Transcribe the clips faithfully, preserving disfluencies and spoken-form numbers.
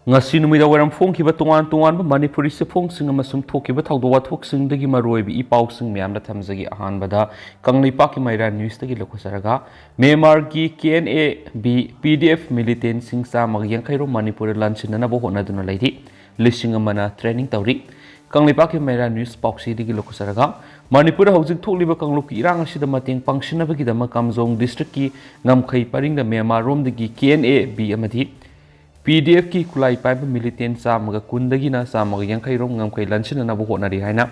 ꯉꯁꯤ ꯅꯨꯃꯤꯗꯥꯡ ꯋꯥꯏꯔꯝ ꯐꯣꯡꯈꯤꯕ ꯇꯣꯉꯥꯟ ꯇꯣꯉꯥꯟꯕ ꯃꯅꯤꯄꯨꯔꯤ ꯆꯦꯐꯣꯡꯁꯤꯡ ꯑꯃꯁꯨꯡ ꯊꯣꯛꯈꯤꯕ ꯊꯧꯗꯣꯛ ꯋꯥꯊꯣꯛꯁꯤꯡꯗꯒꯤ ꯃꯔꯨꯑꯣꯏꯕ ꯏ ꯄꯥꯎꯁꯤꯡ ꯃꯌꯥꯝꯗ ꯊꯝꯖꯒꯦ꯫ ꯑꯍꯥꯟꯕꯗ ꯀꯪꯂꯩꯄꯥꯛꯀꯤ ꯃꯩꯔꯥ ꯅ꯭ꯌꯨꯁꯇꯒꯤ ꯂꯧꯈꯠꯆꯔꯒ, ꯃ꯭ꯌꯥꯟꯃꯥꯔꯒꯤ K N A B P D F ꯃꯤꯂꯤꯇꯦꯟꯁꯤꯡ ꯆꯥꯝꯃꯒ ꯌꯥꯡꯈꯩ ꯔꯣꯝ ꯃꯅꯤꯄꯨꯔꯗ ꯂꯥꯟꯁꯤꯟꯅꯅꯕ ꯍꯣꯠꯅꯗꯨꯅ ꯂꯩꯔꯤ꯫ ꯂꯤꯁꯤꯡ ꯑꯃꯅ ꯇ꯭ꯔꯦꯅꯤꯡ ꯇꯧꯔꯤ꯫ ꯀꯪꯂꯩꯄꯥꯛꯀꯤ ꯃꯩꯔꯥ ꯅ꯭ꯌꯨꯁ ꯄꯥꯎꯆꯦꯗꯒꯤ ꯂꯧꯈꯠꯆꯔꯒ, ꯃꯅꯤꯄꯨꯔꯗ ꯍꯧꯖꯤꯛ ꯊꯣꯛꯂꯤꯕ ꯀꯥꯡꯂꯨꯞꯀꯤ ꯏꯔꯥꯡ ꯑꯁꯤꯗ ꯃꯇꯦꯡ ꯄꯥꯡꯁꯤꯟꯅꯕꯒꯤꯗꯃꯛ ꯀꯥꯝꯖꯣꯡ ꯗꯤꯁꯇ꯭ꯔꯤꯛꯀꯤ ꯉꯝꯈꯩ ꯄꯔꯤꯡꯗ ꯃ꯭ꯌꯥꯟꯃꯥꯔ ꯔꯣꯝꯗꯒꯤ ꯀꯦ ꯑꯦꯟ ꯑꯦ ꯕꯤ ꯑꯃꯗꯤ ꯄꯤ ꯗꯤ ꯑꯦꯐꯀꯤ ꯈꯨꯠꯂꯥꯏ ꯄꯥꯏꯕ ꯃꯤꯂꯤꯇꯦꯟ ꯆꯥꯝꯃꯒ ꯀꯨꯟꯗꯒꯤꯅ ꯆꯥꯝꯃꯒ ꯌꯥꯡꯈꯩ ꯔꯣꯝ ꯉꯝꯈꯩ ꯂꯥꯟꯁꯤꯟꯅꯅꯕ ꯍꯣꯠꯅꯔꯤ ꯍꯥꯏꯅ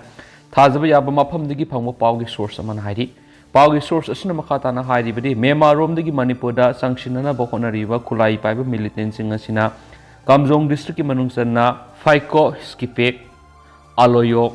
ꯊꯥꯖꯕ ꯌꯥꯕ ꯃꯐꯝꯗꯒꯤ ꯐꯪꯕ ꯄꯥꯎꯒꯤ ꯁꯣꯔꯁ ꯑꯃꯅ ꯍꯥꯏꯔꯤ꯫ ꯄꯥꯎꯒꯤ ꯁꯣꯔꯁ ꯑꯁꯤꯅ ꯃꯈꯥ ꯇꯥꯅ ꯍꯥꯏꯔꯤꯕꯗꯤ, ꯃ꯭ꯌꯥꯟꯃꯥꯔ ꯔꯣꯝꯗꯒꯤ ꯃꯅꯤꯄꯨꯔꯗ ꯆꯪꯁꯤꯟꯅꯅꯕ ꯍꯣꯠꯅꯔꯤꯕ ꯈꯨꯠꯂꯥꯏ ꯄꯥꯏꯕ ꯃꯤꯂꯤꯇꯦꯟꯁꯤꯡ ꯑꯁꯤꯅ ꯀꯥꯝꯖꯣꯡ ꯗꯤꯁꯇ꯭ꯔꯤꯛꯀꯤ ꯃꯅꯨꯡ ꯆꯟꯅ ꯐꯥꯏꯀꯣ, ꯁ꯭ꯀꯤꯄꯦꯛ, ꯑꯂꯣꯌꯣ,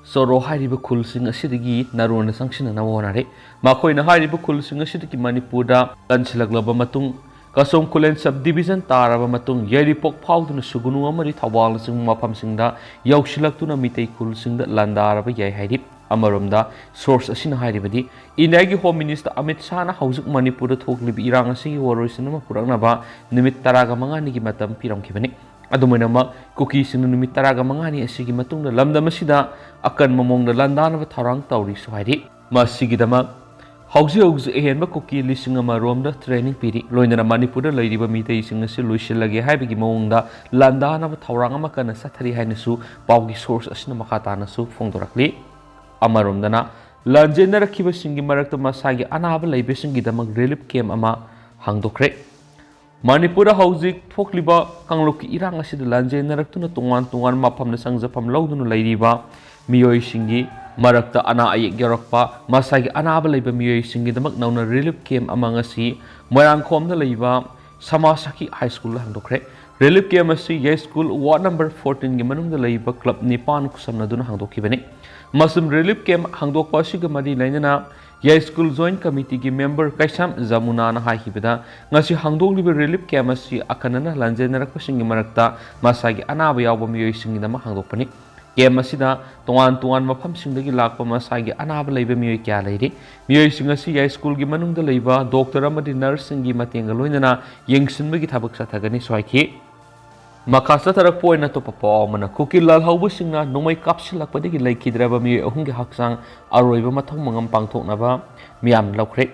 ꯆꯣꯔꯣ ꯍꯥꯏꯔꯤꯕ ꯈꯨꯜꯁꯤꯡ ꯑꯁꯤꯗꯒꯤ ꯅꯥꯔꯣꯟꯅ ꯆꯪꯁꯤꯟꯅꯅꯕ ꯍꯣꯠꯅꯔꯤ꯫ ꯃꯈꯣꯏꯅ ꯍꯥꯏꯔꯤꯕ ꯈꯨꯜꯁꯤꯡ ꯑꯁꯤꯗꯒꯤ ꯃꯅꯤꯄꯨꯔꯗ ꯂꯥꯟꯁꯤꯜꯂꯛꯂꯕ ꯃꯇꯨꯡ, ꯀꯥꯝꯖꯣꯡ ꯈꯨꯂꯦꯟ ꯁꯕ ꯗꯤꯕꯤꯖꯟ ꯇꯥꯔꯕ ꯃꯇꯨꯡ, ꯌꯥꯏꯔꯤꯄꯣꯛ ꯐꯥꯎꯗꯨꯅ ꯁꯨꯒꯨꯅꯨ ꯑꯃꯗꯤ ꯊꯧꯕꯥꯜꯅꯆꯤꯡꯕ ꯃꯐꯝꯁꯤꯡꯗ ꯌꯧꯁꯤꯜꯂꯛꯇꯨꯅ ꯃꯤꯇꯩ ꯈꯨꯜꯁꯤꯡꯗ ꯂꯥꯟꯗꯥꯔꯕ ꯌꯥꯏ ꯍꯥꯏꯔꯤ꯫ ꯑꯃꯔꯣꯝꯗ, ꯁꯣꯔꯁ ꯑꯁꯤꯅ ꯍꯥꯏꯔꯤꯕꯗꯤ, ꯏꯟꯗꯤꯌꯥꯒꯤ ꯍꯣꯝ ꯃꯤꯅꯤꯁꯇꯔ ꯑꯃꯤꯠ ꯁꯥꯍꯅ ꯍꯧꯖꯤꯛ ꯃꯅꯤꯄꯨꯔꯗ ꯊꯣꯛꯂꯤꯕ ꯏꯔꯥꯡ ꯑꯁꯤꯒꯤ ꯋꯥꯔꯣꯏꯁꯤꯟ ꯑꯃ ꯄꯨꯔꯛꯅꯕ ꯅꯨꯃꯤꯠ ꯇꯔꯥꯒ ꯃꯉꯥꯅꯤꯒꯤ ꯃꯇꯝ ꯄꯤꯔꯝꯈꯤꯕꯅꯤ꯫ ꯑꯗꯨꯝ ꯑꯣꯏꯅꯃꯛ, ꯀꯨꯀꯤꯁꯤꯡꯅ ꯅꯨꯃꯤꯠ ꯇꯔꯥꯒ ꯃꯉꯥꯅꯤ ꯑꯁꯤꯒꯤ ꯃꯇꯨꯡꯗ ꯂꯝꯗꯝ ꯑꯁꯤꯗ ꯑꯀꯟꯕ ꯃꯑꯣꯡꯗ ꯂꯥꯟꯗꯥꯅꯕ ꯊꯧꯔꯥꯡ ꯇꯧꯔꯤꯁꯨ ꯍꯥꯏꯔꯤ꯫ ꯃꯁꯤꯒꯤꯗꯃꯛ ꯍꯧꯖꯤꯛ ꯍꯧꯖꯤꯛ ꯑꯍꯦꯟꯕ ꯀꯨꯀꯤ ꯂꯤꯁꯤꯡ ꯑꯃ ꯔꯣꯝꯗ ꯇ꯭ꯔꯦꯅꯤꯡ ꯄꯤꯔꯤ꯫ ꯂꯣꯏꯅꯅ ꯃꯅꯤꯄꯨꯔꯗ ꯂꯩꯔꯤꯕ ꯃꯤꯇꯩꯁꯤꯡ ꯑꯁꯤ ꯂꯣꯏꯁꯤꯜꯂꯒꯦ ꯍꯥꯏꯕꯒꯤ ꯃꯑꯣꯡꯗ ꯂꯥꯟꯗꯥꯅꯕ ꯊꯧꯔꯥꯡ ꯑꯃ ꯀꯟꯅ ꯆꯠꯊꯔꯤ ꯍꯥꯏꯅꯁꯨ ꯄꯥꯎꯒꯤ ꯁꯣꯔꯁ ꯑꯁꯤꯅ ꯃꯈꯥ ꯇꯥꯅꯁꯨ ꯐꯣꯡꯗꯣꯔꯛꯂꯤ꯫ ꯑꯃꯔꯣꯝꯗꯅ, ꯂꯥꯟꯖꯦꯟꯅꯔꯛꯈꯤꯕꯁꯤꯡꯒꯤ ꯃꯔꯛꯇ ꯃꯁꯥꯒꯤ ꯑꯅꯥꯕ ꯂꯩꯕꯁꯤꯡꯒꯤꯗꯃꯛ ꯔꯤꯂꯤꯐ ꯀꯦꯝꯞ ꯑꯃ ꯍꯥꯡꯗꯣꯛꯈ꯭ꯔꯦ꯫ ꯃꯅꯤꯄꯨꯔꯗ ꯍꯧꯖꯤꯛ ꯊꯣꯛꯂꯤꯕ ꯀꯥꯡꯂꯨꯞꯀꯤ ꯏꯔꯥꯡ ꯑꯁꯤꯗ ꯂꯥꯟꯖꯦꯟꯅꯔꯛꯇꯨꯅ ꯇꯣꯉꯥꯟ ꯇꯣꯉꯥꯟꯕ ꯃꯐꯝꯗ ꯆꯪꯖꯐꯝ ꯂꯧꯗꯨꯅ ꯂꯩꯔꯤꯕ ꯃꯤꯑꯣꯏꯁꯤꯡꯒꯤ ꯃꯔꯛꯇ ꯑꯅꯥ ꯑꯌꯦꯛ ꯌꯥꯎꯔꯛꯄ, ꯃꯁꯥꯒꯤ ꯑꯅꯥꯕ ꯂꯩꯕ ꯃꯤꯑꯣꯏꯁꯤꯡꯒꯤꯗꯃꯛ ꯅꯧꯅ ꯔꯤꯂꯤꯐ ꯀꯦꯝꯞ ꯑꯃ ꯉꯁꯤ ꯃꯣꯏꯔꯥꯡꯈꯣꯝꯗ ꯂꯩꯕ ꯁꯃꯥꯖ ꯁꯈꯤ ꯍꯥꯏ ꯁ꯭ꯀꯨꯜꯗ ꯍꯥꯡꯗꯣꯛꯈ꯭ꯔꯦ꯫ ꯔꯤꯂꯤꯐ ꯀꯦꯝꯞ ꯑꯁꯤ ꯌꯥꯏꯁ꯭ꯀꯨꯜ ꯋꯥꯔꯗ ꯅꯝꯕꯔ ꯐꯣꯔꯇꯤꯟꯒꯤ ꯃꯅꯨꯡꯗ ꯂꯩꯕ ꯀ꯭ꯂꯕ ꯅꯤꯄꯥꯟ ꯈꯨꯠꯁꯝꯅꯗꯨꯅ ꯍꯥꯡꯗꯣꯛꯈꯤꯕꯅꯤ꯫ ꯃꯁꯨꯝ ꯔꯤꯂꯤꯐ ꯀꯦꯝꯞ ꯍꯥꯡꯗꯣꯛꯄ ꯑꯁꯤꯒ ꯃꯔꯤ ꯂꯩꯅꯅ ꯌꯥꯏꯁ꯭ꯀꯨꯜ ꯖꯣꯏꯟꯠ ꯀꯃꯤꯇꯤꯒꯤ ꯃꯦꯝꯕꯔ ꯀꯩꯁꯥꯝ ꯖꯃꯨꯅꯥꯅ ꯍꯥꯏꯈꯤꯕꯗ, ꯉꯁꯤ ꯍꯥꯡꯗꯣꯛꯂꯤꯕ ꯔꯤꯂꯤꯐ ꯀꯦꯝꯞ ꯑꯁꯤ ꯑꯈꯟꯅꯅ ꯂꯥꯟꯖꯦꯟꯅꯔꯛꯄꯁꯤꯡꯒꯤ ꯃꯔꯛꯇ ꯃꯁꯥꯒꯤ ꯑꯅꯥꯕ ꯌꯥꯎꯕ ꯃꯤꯑꯣꯏꯁꯤꯡꯒꯤꯗꯃꯛ ꯍꯥꯡꯗꯣꯛꯄꯅꯤ꯫ ꯀꯦꯝꯞ ꯑꯁꯤꯗ ꯇꯣꯉꯥꯟ ꯇꯣꯉꯥꯟꯕ ꯃꯐꯝꯁꯤꯡꯗꯒꯤ ꯂꯥꯛꯄ ꯃꯁꯥꯒꯤ ꯑꯅꯥꯕ ꯂꯩꯕ ꯃꯤꯑꯣꯏ ꯀꯌꯥ ꯂꯩꯔꯤ꯫ ꯃꯤꯑꯣꯏꯁꯤꯡ ꯑꯁꯤ ꯌꯥꯏꯁ꯭ꯀꯨꯜꯒꯤ ꯃꯅꯨꯡꯗ ꯂꯩꯕ ꯗꯣꯛꯇꯔ ꯑꯃꯗꯤ ꯅꯔꯁꯁꯤꯡꯒꯤ ꯃꯇꯦꯡꯒ ꯂꯣꯏꯅꯅ ꯌꯦꯡꯁꯤꯟꯕꯒꯤ ꯊꯕꯛ ꯆꯠꯊꯒꯅꯤꯁꯨ ꯍꯥꯏꯈꯤ꯫ ꯃꯈꯥ ꯆꯠꯊꯔꯛꯄ ꯑꯣꯏꯅ ꯑꯇꯣꯞꯄ ꯄꯥꯎ ꯑꯃꯅ, ꯀꯨꯀꯤ ꯂꯥꯜꯍꯧꯕꯁꯤꯡꯅ ꯅꯣꯡꯃꯩ ꯀꯥꯞꯁꯤꯜꯂꯛꯄꯗꯒꯤ ꯂꯩꯈꯤꯗ꯭ꯔꯕ ꯃꯤꯑꯣꯏ ꯑꯍꯨꯝꯒꯤ ꯍꯛꯆꯥꯡ ꯑꯔꯣꯏꯕ ꯃꯊꯧ ꯃꯉꯝ ꯄꯥꯡꯊꯣꯛꯅꯕ ꯃꯤꯌꯥꯝꯅ ꯂꯧꯈ꯭ꯔꯦ꯫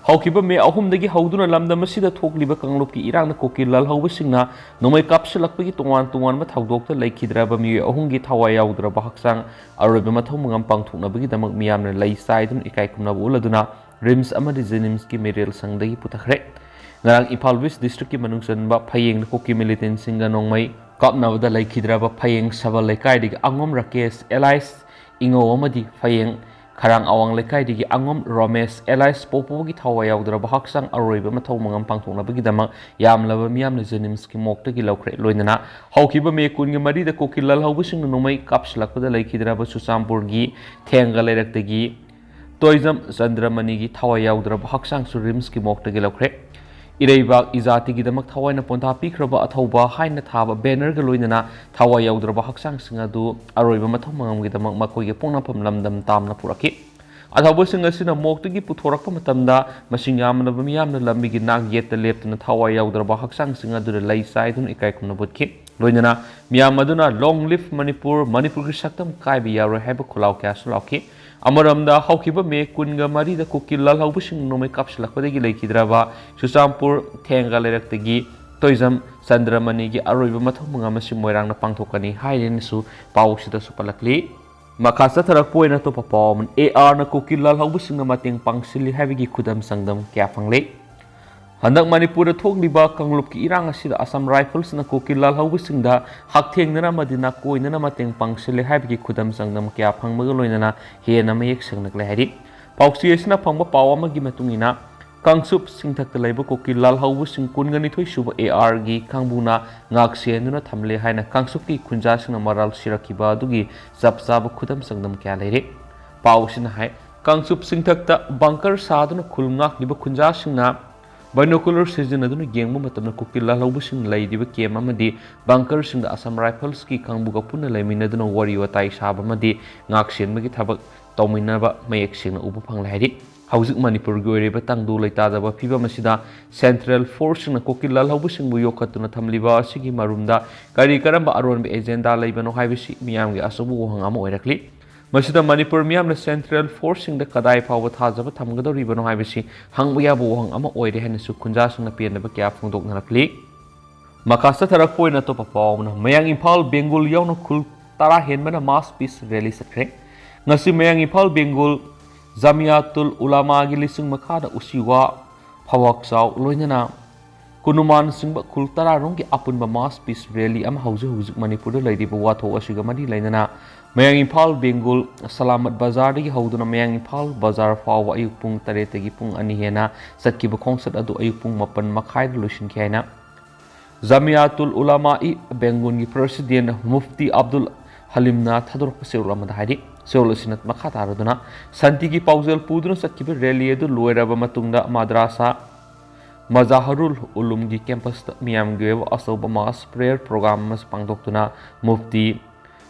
ꯍꯧꯈꯤꯕ ꯃꯦ ꯑꯍꯨꯝꯗꯒꯤ ꯍꯧꯗꯨꯅ ꯂꯝꯗꯝ ꯑꯁꯤꯗ ꯊꯣꯛꯂꯤꯕ ꯀꯥꯡꯂꯨꯞꯀꯤ ꯏꯔꯥꯡꯅ ꯀꯨꯀꯤ ꯂꯥꯜꯍꯧꯕꯁꯤꯡꯅ ꯅꯣꯡꯃꯩ ꯀꯥꯞꯁꯤꯜꯂꯛꯄꯒꯤ ꯇꯣꯉꯥꯟ ꯇꯣꯉꯥꯟꯕ ꯊꯧꯗꯣꯛꯇ ꯂꯩꯈꯤꯗ꯭ꯔꯕ ꯃꯤꯑꯣꯏ ꯑꯍꯨꯝꯒꯤ ꯊꯋꯥꯏ ꯌꯥꯎꯗ꯭ꯔꯕ ꯍꯛꯆꯥꯡ ꯑꯔꯣꯏꯕ ꯃꯊꯧ ꯃꯉꯝ ꯄꯥꯡꯊꯣꯛꯅꯕꯒꯤꯗꯃꯛ ꯃꯤꯌꯥꯝꯅ ꯂꯩ ꯆꯥꯏꯗꯨꯅ ꯏꯀꯥꯏ ꯈꯨꯝꯅꯕ ꯎꯠꯂꯗꯨꯅ ꯔꯤꯝꯁ ꯑꯃꯗꯤ ꯖꯦꯅꯤꯝꯁꯀꯤ ꯃꯤꯔꯦꯜ ꯁꯪꯗꯒꯤ ꯄꯨꯊꯈ꯭ꯔꯦ꯫ ꯉꯔꯥꯡ ꯏꯝꯐꯥꯜ ꯋꯦꯁ ꯗꯤꯁꯇ꯭ꯔꯤꯛꯀꯤ ꯃꯅꯨꯡ ꯆꯟꯕ ꯐꯌꯦꯡꯗ ꯀꯨꯀꯤ ꯃꯤꯂꯤꯇꯦꯟꯁꯤꯡꯒ ꯅꯣꯡꯃꯩ ꯀꯥꯞꯅꯕꯗ ꯂꯩꯈꯤꯗ꯭ꯔꯕ ꯐꯌꯦꯡ ꯁꯕꯜ ꯂꯩꯀꯥꯏꯗꯒꯤ ꯑꯉꯣꯝ ꯔꯥꯀꯦꯁ ꯑꯦꯂꯥꯏꯁ ꯏꯉꯧ ꯑꯃꯗꯤ ꯐꯌꯦꯡ ꯈꯔꯥꯡ ꯑꯋꯥꯡ ꯂꯩꯀꯥꯏꯗꯒꯤ ꯑꯉꯣꯝ ꯔꯣꯃꯦꯁ ꯑꯦꯂꯥꯏꯁ ꯄꯣꯄꯣꯒꯤ ꯊꯋꯥꯏ ꯌꯥꯎꯗ꯭ꯔꯕ ꯍꯛꯆꯥꯡ ꯑꯔꯣꯏꯕ ꯃꯊꯧ ꯃꯉꯝ ꯄꯥꯡꯊꯣꯛꯅꯕꯒꯤꯗꯃꯛ ꯌꯥꯝꯂꯕ ꯃꯤꯌꯥꯝꯅ ꯖꯦꯅꯤꯝꯁꯀꯤ ꯃꯣꯛꯇꯒꯤ ꯂꯧꯈ꯭ꯔꯦ꯫ ꯂꯣꯏꯅꯅ ꯍꯧꯈꯤꯕ ꯃꯦ ꯀꯨꯟꯒ ꯃꯔꯤꯗ ꯀꯨꯀꯤ ꯂꯥꯜꯍꯧꯕꯁꯤꯡꯅ ꯅꯣꯡꯃꯩ ꯀꯥꯞꯁꯤꯜꯂꯛꯄꯗ ꯂꯩꯈꯤꯗ꯭ꯔꯕ ꯆꯨꯔꯆꯥꯟꯄꯨꯔꯒꯤ ꯊꯦꯡꯒ ꯂꯩꯔꯛꯇꯒꯤ ꯇꯣꯏꯖꯝ ꯆꯟꯗ꯭ꯔꯃꯅꯤꯒꯤ ꯊꯋꯥꯏ ꯌꯥꯎꯗ꯭ꯔꯕ ꯍꯛꯆꯥꯡꯁꯨ ꯔꯤꯝꯁꯀꯤ ꯃꯣꯛꯇꯒꯤ ꯂꯧꯈ꯭ꯔꯦ꯫ ꯏꯔꯩꯕꯥꯛ ꯏꯖꯥꯇꯤꯒꯤꯗꯃꯛ ꯊꯋꯥꯏꯅ ꯄꯣꯟꯊꯥ ꯄꯤꯈ꯭ꯔꯕ ꯑꯊꯧꯕ ꯍꯥꯏꯅ ꯊꯥꯕ ꯕꯦꯅꯔꯒ ꯂꯣꯏꯅꯅ ꯊꯋꯥꯏ ꯌꯥꯎꯗ꯭ꯔꯕ ꯍꯛꯆꯥꯡꯁꯤꯡ ꯑꯗꯨ ꯑꯔꯣꯏꯕ ꯃꯊꯧ ꯃꯉꯝꯒꯤꯗꯃꯛ ꯃꯈꯣꯏꯒꯤ ꯄꯣꯛꯅꯐꯝ ꯂꯝꯗꯝ ꯇꯥꯝꯅ ꯄꯨꯔꯛꯈꯤ꯫ ꯑꯊꯧꯕꯁꯤꯡ ꯑꯁꯤꯅ ꯃꯣꯛꯇꯒꯤ ꯄꯨꯊꯣꯔꯛꯄ ꯃꯇꯝꯗ ꯃꯁꯤꯡ ꯌꯥꯝꯂꯕ ꯃꯤꯌꯥꯝꯅ ꯂꯝꯕꯤꯒꯤ ꯅꯥꯛ ꯌꯦꯠꯇ ꯂꯦꯞꯇꯨꯅ ꯊꯋꯥꯏ ꯌꯥꯎꯗ꯭ꯔꯕ ꯍꯛꯆꯥꯡꯁꯤꯡ ꯑꯗꯨꯗ ꯂꯩ ꯆꯥꯏꯗꯨꯅ ꯏꯀꯥꯏ ꯈꯨꯝꯅꯕ ꯎꯠꯈꯤ꯫ ꯂꯣꯏꯅꯅ ꯃꯤꯌꯥꯝ ꯑꯗꯨꯅ "Long live Manipur, ꯃꯅꯤꯄꯨꯔꯒꯤ ꯁꯛꯇꯝ ꯀꯥꯏꯕ ꯌꯥꯔꯣꯏ" ꯍꯥꯏꯕ ꯈꯨꯜꯂꯥꯎ ꯀꯌꯥꯁꯨ ꯂꯥꯎꯈꯤ꯫ ꯑꯃꯔꯣꯝꯗ, ꯍꯧꯈꯤꯕ ꯃꯦ ꯀꯨꯟꯒ ꯃꯔꯤꯗ ꯀꯨꯀꯤ ꯂꯥꯜꯍꯧꯕꯁꯤꯡꯅ ꯅꯣꯡꯃꯩ ꯀꯥꯞꯁꯤꯜꯂꯛꯄꯗꯒꯤ ꯂꯩꯈꯤꯗ꯭ꯔꯕ ꯆꯨꯔꯆꯥꯟꯄꯨꯔ ꯊꯦꯡꯒ ꯂꯩꯔꯛꯇꯒꯤ ꯇꯣꯏꯖꯝ ꯆꯟꯗ꯭ꯔꯃꯅꯤꯒꯤ ꯑꯔꯣꯏꯕ ꯃꯊꯧ ꯃꯉꯝ ꯑꯁꯤ ꯃꯣꯏꯔꯥꯡꯅ ꯄꯥꯡꯊꯣꯛꯀꯅꯤ ꯍꯥꯏꯔꯦꯅꯁꯨ ꯄꯥꯎ ꯑꯁꯤꯗꯁꯨ ꯄꯜꯂꯛꯂꯤ꯫ ꯃꯈꯥ ꯆꯠꯊꯔꯛꯄ ꯑꯣꯏꯅ ꯑꯇꯣꯞꯄ ꯄꯥꯎ ꯑꯃꯅ, ꯑꯦ ꯑꯥꯔꯅ ꯀꯨꯀꯤ ꯂꯥꯜꯍꯧꯕꯁꯤꯡꯅ ꯃꯇꯦꯡ ꯄꯥꯡꯁꯤꯜꯂꯤ ꯍꯥꯏꯕꯒꯤ ꯈꯨꯗꯝ ꯆꯥꯡꯗꯝ ꯀꯌꯥ ꯐꯪꯂꯦ꯫ ꯍꯟꯗꯛ ꯃꯅꯤꯄꯨꯔꯗ ꯊꯣꯛꯂꯤꯕ ꯀꯥꯡꯂꯨꯞꯀꯤ ꯏꯔꯥꯡ ꯑꯁꯤꯗ ꯑꯁꯥꯝ ꯔꯥꯏꯐꯜꯁꯅ ꯀꯨꯀꯤ ꯂꯥꯜꯍꯧꯕꯁꯤꯡꯗ ꯍꯛꯊꯦꯡꯅꯅ ꯑꯃꯗꯤ ꯅꯥꯀꯣꯏꯅꯅ ꯃꯇꯦꯡ ꯄꯥꯡꯁꯤꯜꯂꯦ ꯍꯥꯏꯕꯒꯤ ꯈꯨꯗꯝ ꯆꯥꯡꯗꯝ ꯀꯌꯥ ꯐꯪꯕꯒ ꯂꯣꯏꯅꯅ ꯍꯦꯟꯅ ꯃꯌꯦꯛ ꯁꯦꯡꯂꯛꯂꯦ ꯍꯥꯏꯔꯤ꯫ ꯄꯥꯎꯆꯦ ꯑꯁꯤꯅ ꯐꯪꯕ ꯄꯥꯎ ꯑꯃꯒꯤ ꯃꯇꯨꯡ ꯏꯟꯅ, ꯀꯥꯡꯆꯨꯞ ꯆꯤꯡꯊꯛꯇ ꯂꯩꯕ ꯀꯨꯀꯤ ꯂꯥꯜꯍꯧꯕꯁꯤꯡ ꯀꯨꯟꯒ ꯅꯤꯊꯣꯏ ꯁꯨꯕ ꯑꯦ ꯑꯥꯔꯒꯤ ꯀꯥꯡꯕꯨꯅ ꯉꯥꯛ ꯁꯦꯟꯗꯨꯅ ꯊꯝꯂꯦ ꯍꯥꯏꯅ ꯀꯥꯡꯆꯨꯞꯀꯤ ꯈꯨꯟꯖꯥꯁꯤꯡꯅ ꯃꯔꯥꯜ ꯁꯤꯔꯛꯈꯤꯕ ꯑꯗꯨꯒꯤ ꯆꯞ ꯆꯥꯕ ꯈꯨꯗꯝ ꯆꯥꯡꯗꯝ ꯀꯌꯥ ꯂꯩꯔꯤ꯫ ꯄꯥꯎ ꯑꯁꯤꯅ ꯍꯥꯏ, ꯀꯥꯡꯆꯨꯞ ꯆꯤꯡꯊꯛꯇ ꯕꯪꯀꯔ ꯁꯥꯗꯨꯅ ꯈꯨꯜ ꯉꯥꯛꯂꯤꯕ ꯈꯨꯟꯖꯥꯁꯤꯡꯅ ꯕꯥꯏꯅꯣꯀꯨꯂꯔ ꯁꯤꯖꯤꯟꯅꯗꯨꯅ ꯌꯦꯡꯕ ꯃꯇꯝꯗ ꯀꯨꯀꯤ ꯂꯥꯜꯍꯧꯕꯁꯤꯡ ꯂꯩꯔꯤꯕ ꯀꯦꯝ ꯑꯃꯗꯤ ꯕꯪꯀꯔꯁꯤꯡꯗ ꯑꯁꯥꯝ ꯔꯥꯏꯐꯜꯁꯀꯤ ꯀꯥꯡꯕꯨꯒ ꯄꯨꯟꯅ ꯂꯩꯃꯤꯟꯅꯗꯨꯅ ꯋꯥꯔꯤ ꯋꯥꯇꯥꯏ ꯁꯥꯕ ꯑꯃꯗꯤ ꯉꯥꯛ ꯁꯦꯟꯕꯒꯤ ꯊꯕꯛ ꯇꯧꯃꯤꯟꯅꯕ ꯃꯌꯦꯛ ꯁꯦꯡꯅ ꯎꯕ ꯐꯪꯂꯦ ꯍꯥꯏꯔꯤ꯫ ꯍꯧꯖꯤꯛ ꯃꯅꯤꯄꯨꯔꯒꯤ ꯑꯣꯏꯔꯤꯕ ꯇꯪꯗꯨ ꯂꯩꯇꯥꯗꯕ ꯐꯤꯕꯝ ꯑꯁꯤꯗ ꯁꯦꯟꯇ꯭ꯔꯦꯜ ꯐꯣꯔꯁꯁꯤꯡꯅ ꯀꯨꯀꯤ ꯂꯥꯜꯍꯧꯕꯁꯤꯡꯕꯨ ꯌꯣꯛꯈꯠꯇꯨꯅ ꯊꯝꯂꯤꯕ ꯑꯁꯤꯒꯤ ꯃꯔꯨꯝꯗ ꯀꯔꯤ ꯀꯔꯝꯕ ꯑꯔꯣꯟꯕ ꯑꯦꯖꯦꯟꯗꯥ ꯂꯩꯕꯅꯣ ꯍꯥꯏꯕꯁꯤ ꯃꯤꯌꯥꯝꯒꯤ ꯑꯆꯧꯕ ꯋꯥꯍꯪ ꯑꯃ ꯑꯣꯏꯔꯛꯂꯤ꯫ ꯃꯁꯤꯗ ꯃꯅꯤꯄꯨꯔ ꯃꯤꯌꯥꯝꯅ ꯁꯦꯟꯇ꯭ꯔꯦꯜ ꯐꯣꯔꯁꯁꯤꯡꯗ ꯀꯗꯥꯏ ꯐꯥꯎꯕ ꯊꯥꯖꯕ ꯊꯝꯒꯗꯧꯔꯤꯕꯅꯣ ꯍꯥꯏꯕꯁꯤ ꯍꯪꯕ ꯌꯥꯕ ꯋꯥꯍꯪ ꯑꯃ ꯑꯣꯏꯔꯦ ꯍꯥꯏꯅꯁꯨ ꯈꯨꯟꯖꯥꯁꯤꯡꯅ ꯄꯦꯟꯗꯕ ꯀꯌꯥ ꯐꯣꯡꯗꯣꯛꯅꯔꯛꯂꯤ꯫ ꯃꯈꯥ ꯆꯠꯊꯔꯛꯄ ꯑꯣꯏꯅ ꯑꯇꯣꯞꯄ ꯄꯥꯎ ꯑꯃꯅ, ꯃꯌꯥꯡ ꯏꯝꯐꯥꯜ ꯕꯦꯡꯒꯨꯜ ꯌꯥꯎꯅ ꯈꯨꯜ ꯇꯔꯥ ꯍꯦꯟꯕꯅ ꯃꯥꯁ ꯄꯤꯁ ꯔꯦꯂꯤ ꯆꯠꯈ꯭ꯔꯦ꯫ ꯉꯁꯤ ꯃꯌꯥꯡ ꯏꯝꯐꯥꯜ ꯕꯦꯡꯒꯨꯜ ꯖꯥꯃꯤꯌꯥꯇꯨꯜ ꯎꯂꯥꯃꯥꯒꯤ ꯂꯤꯁꯤꯡ ꯃꯈꯥꯗ ꯎꯁꯤꯋꯥ, ꯐꯋꯥꯛꯆꯥꯎ ꯂꯣꯏꯅꯅ ꯀꯨꯅꯨꯃꯥꯟ ꯆꯤꯡꯕ ꯈꯨꯜ ꯇꯔꯥꯔꯣꯝꯒꯤ ꯑꯄꯨꯟꯕ ꯃꯥꯁ ꯄꯤꯁ ꯔꯦꯂꯤ ꯑꯃ ꯍꯧꯖꯤꯛ ꯍꯧꯖꯤꯛ ꯃꯅꯤꯄꯨꯔꯗ ꯂꯩꯔꯤꯕ ꯋꯥꯊꯣꯛ ꯑꯁꯤꯒ ꯃꯔꯤ ꯂꯩꯅꯅ ꯃꯌꯥꯡ ꯏꯝꯐꯥꯜ ꯕꯦꯡꯒꯨꯜ ꯁꯂꯥꯃꯠ ꯕꯖꯥꯔꯗꯒꯤ ꯍꯧꯗꯨꯅ ꯃꯌꯥꯡ ꯏꯝꯐꯥꯜ ꯕꯖꯥꯔ ꯐꯥꯎꯕ ꯑꯌꯨꯛ ꯄꯨꯡ ꯇꯔꯦꯠꯇꯒꯤ ꯄꯨꯡ ꯑꯅꯤ ꯍꯦꯟꯅ ꯆꯠꯈꯤꯕ ꯈꯣꯡꯆꯠ ꯑꯗꯨ ꯑꯌꯨꯛ ꯄꯨꯡ ꯃꯥꯄꯟ ꯃꯈꯥꯏꯗ ꯂꯣꯏꯁꯤꯟꯈꯤ ꯍꯥꯏꯅ ꯖꯥꯃꯤꯌꯥꯇꯨꯜ ꯎꯂꯥꯃꯥ ꯏ ꯕꯦꯡꯒꯨꯟꯒꯤ ꯄ꯭ꯔꯁꯤꯗꯦꯟ ꯃꯨꯐꯇꯤ ꯑꯕꯗꯨꯜ ꯍꯂꯤꯝꯅ ꯊꯥꯗꯣꯔꯛꯄ ꯆꯦꯔꯣꯜ ꯑꯃꯗ ꯍꯥꯏꯔꯤ꯫ ꯆꯦꯔꯣꯜ ꯑꯁꯤꯅ ꯃꯈꯥ ꯇꯥꯔꯗꯨꯅ, ꯁꯥꯟꯇꯤꯒꯤ ꯄꯥꯎꯖꯦꯜ ꯄꯨꯗꯨꯅ ꯆꯠꯈꯤꯕ ꯔꯦꯂꯤ ꯑꯗꯨ ꯂꯣꯏꯔꯕ ꯃꯇꯨꯡꯗ ꯃꯗ꯭ꯔꯥꯁꯥ ꯃꯖꯥꯍꯔꯨꯜ ꯎꯂꯨꯝꯒꯤ ꯀꯦꯝꯄꯁꯇ ꯃꯤꯌꯥꯝꯒꯤ ꯑꯣꯏꯕ ꯑꯆꯧꯕ ꯃꯥꯁ ꯄ꯭ꯔꯦꯌꯔ ꯄ꯭ꯔꯣꯒ꯭ꯔꯥꯝ ꯑꯃꯁꯨ ꯄꯥꯡꯊꯣꯛꯇꯨꯅ ꯃꯨꯐꯇꯤ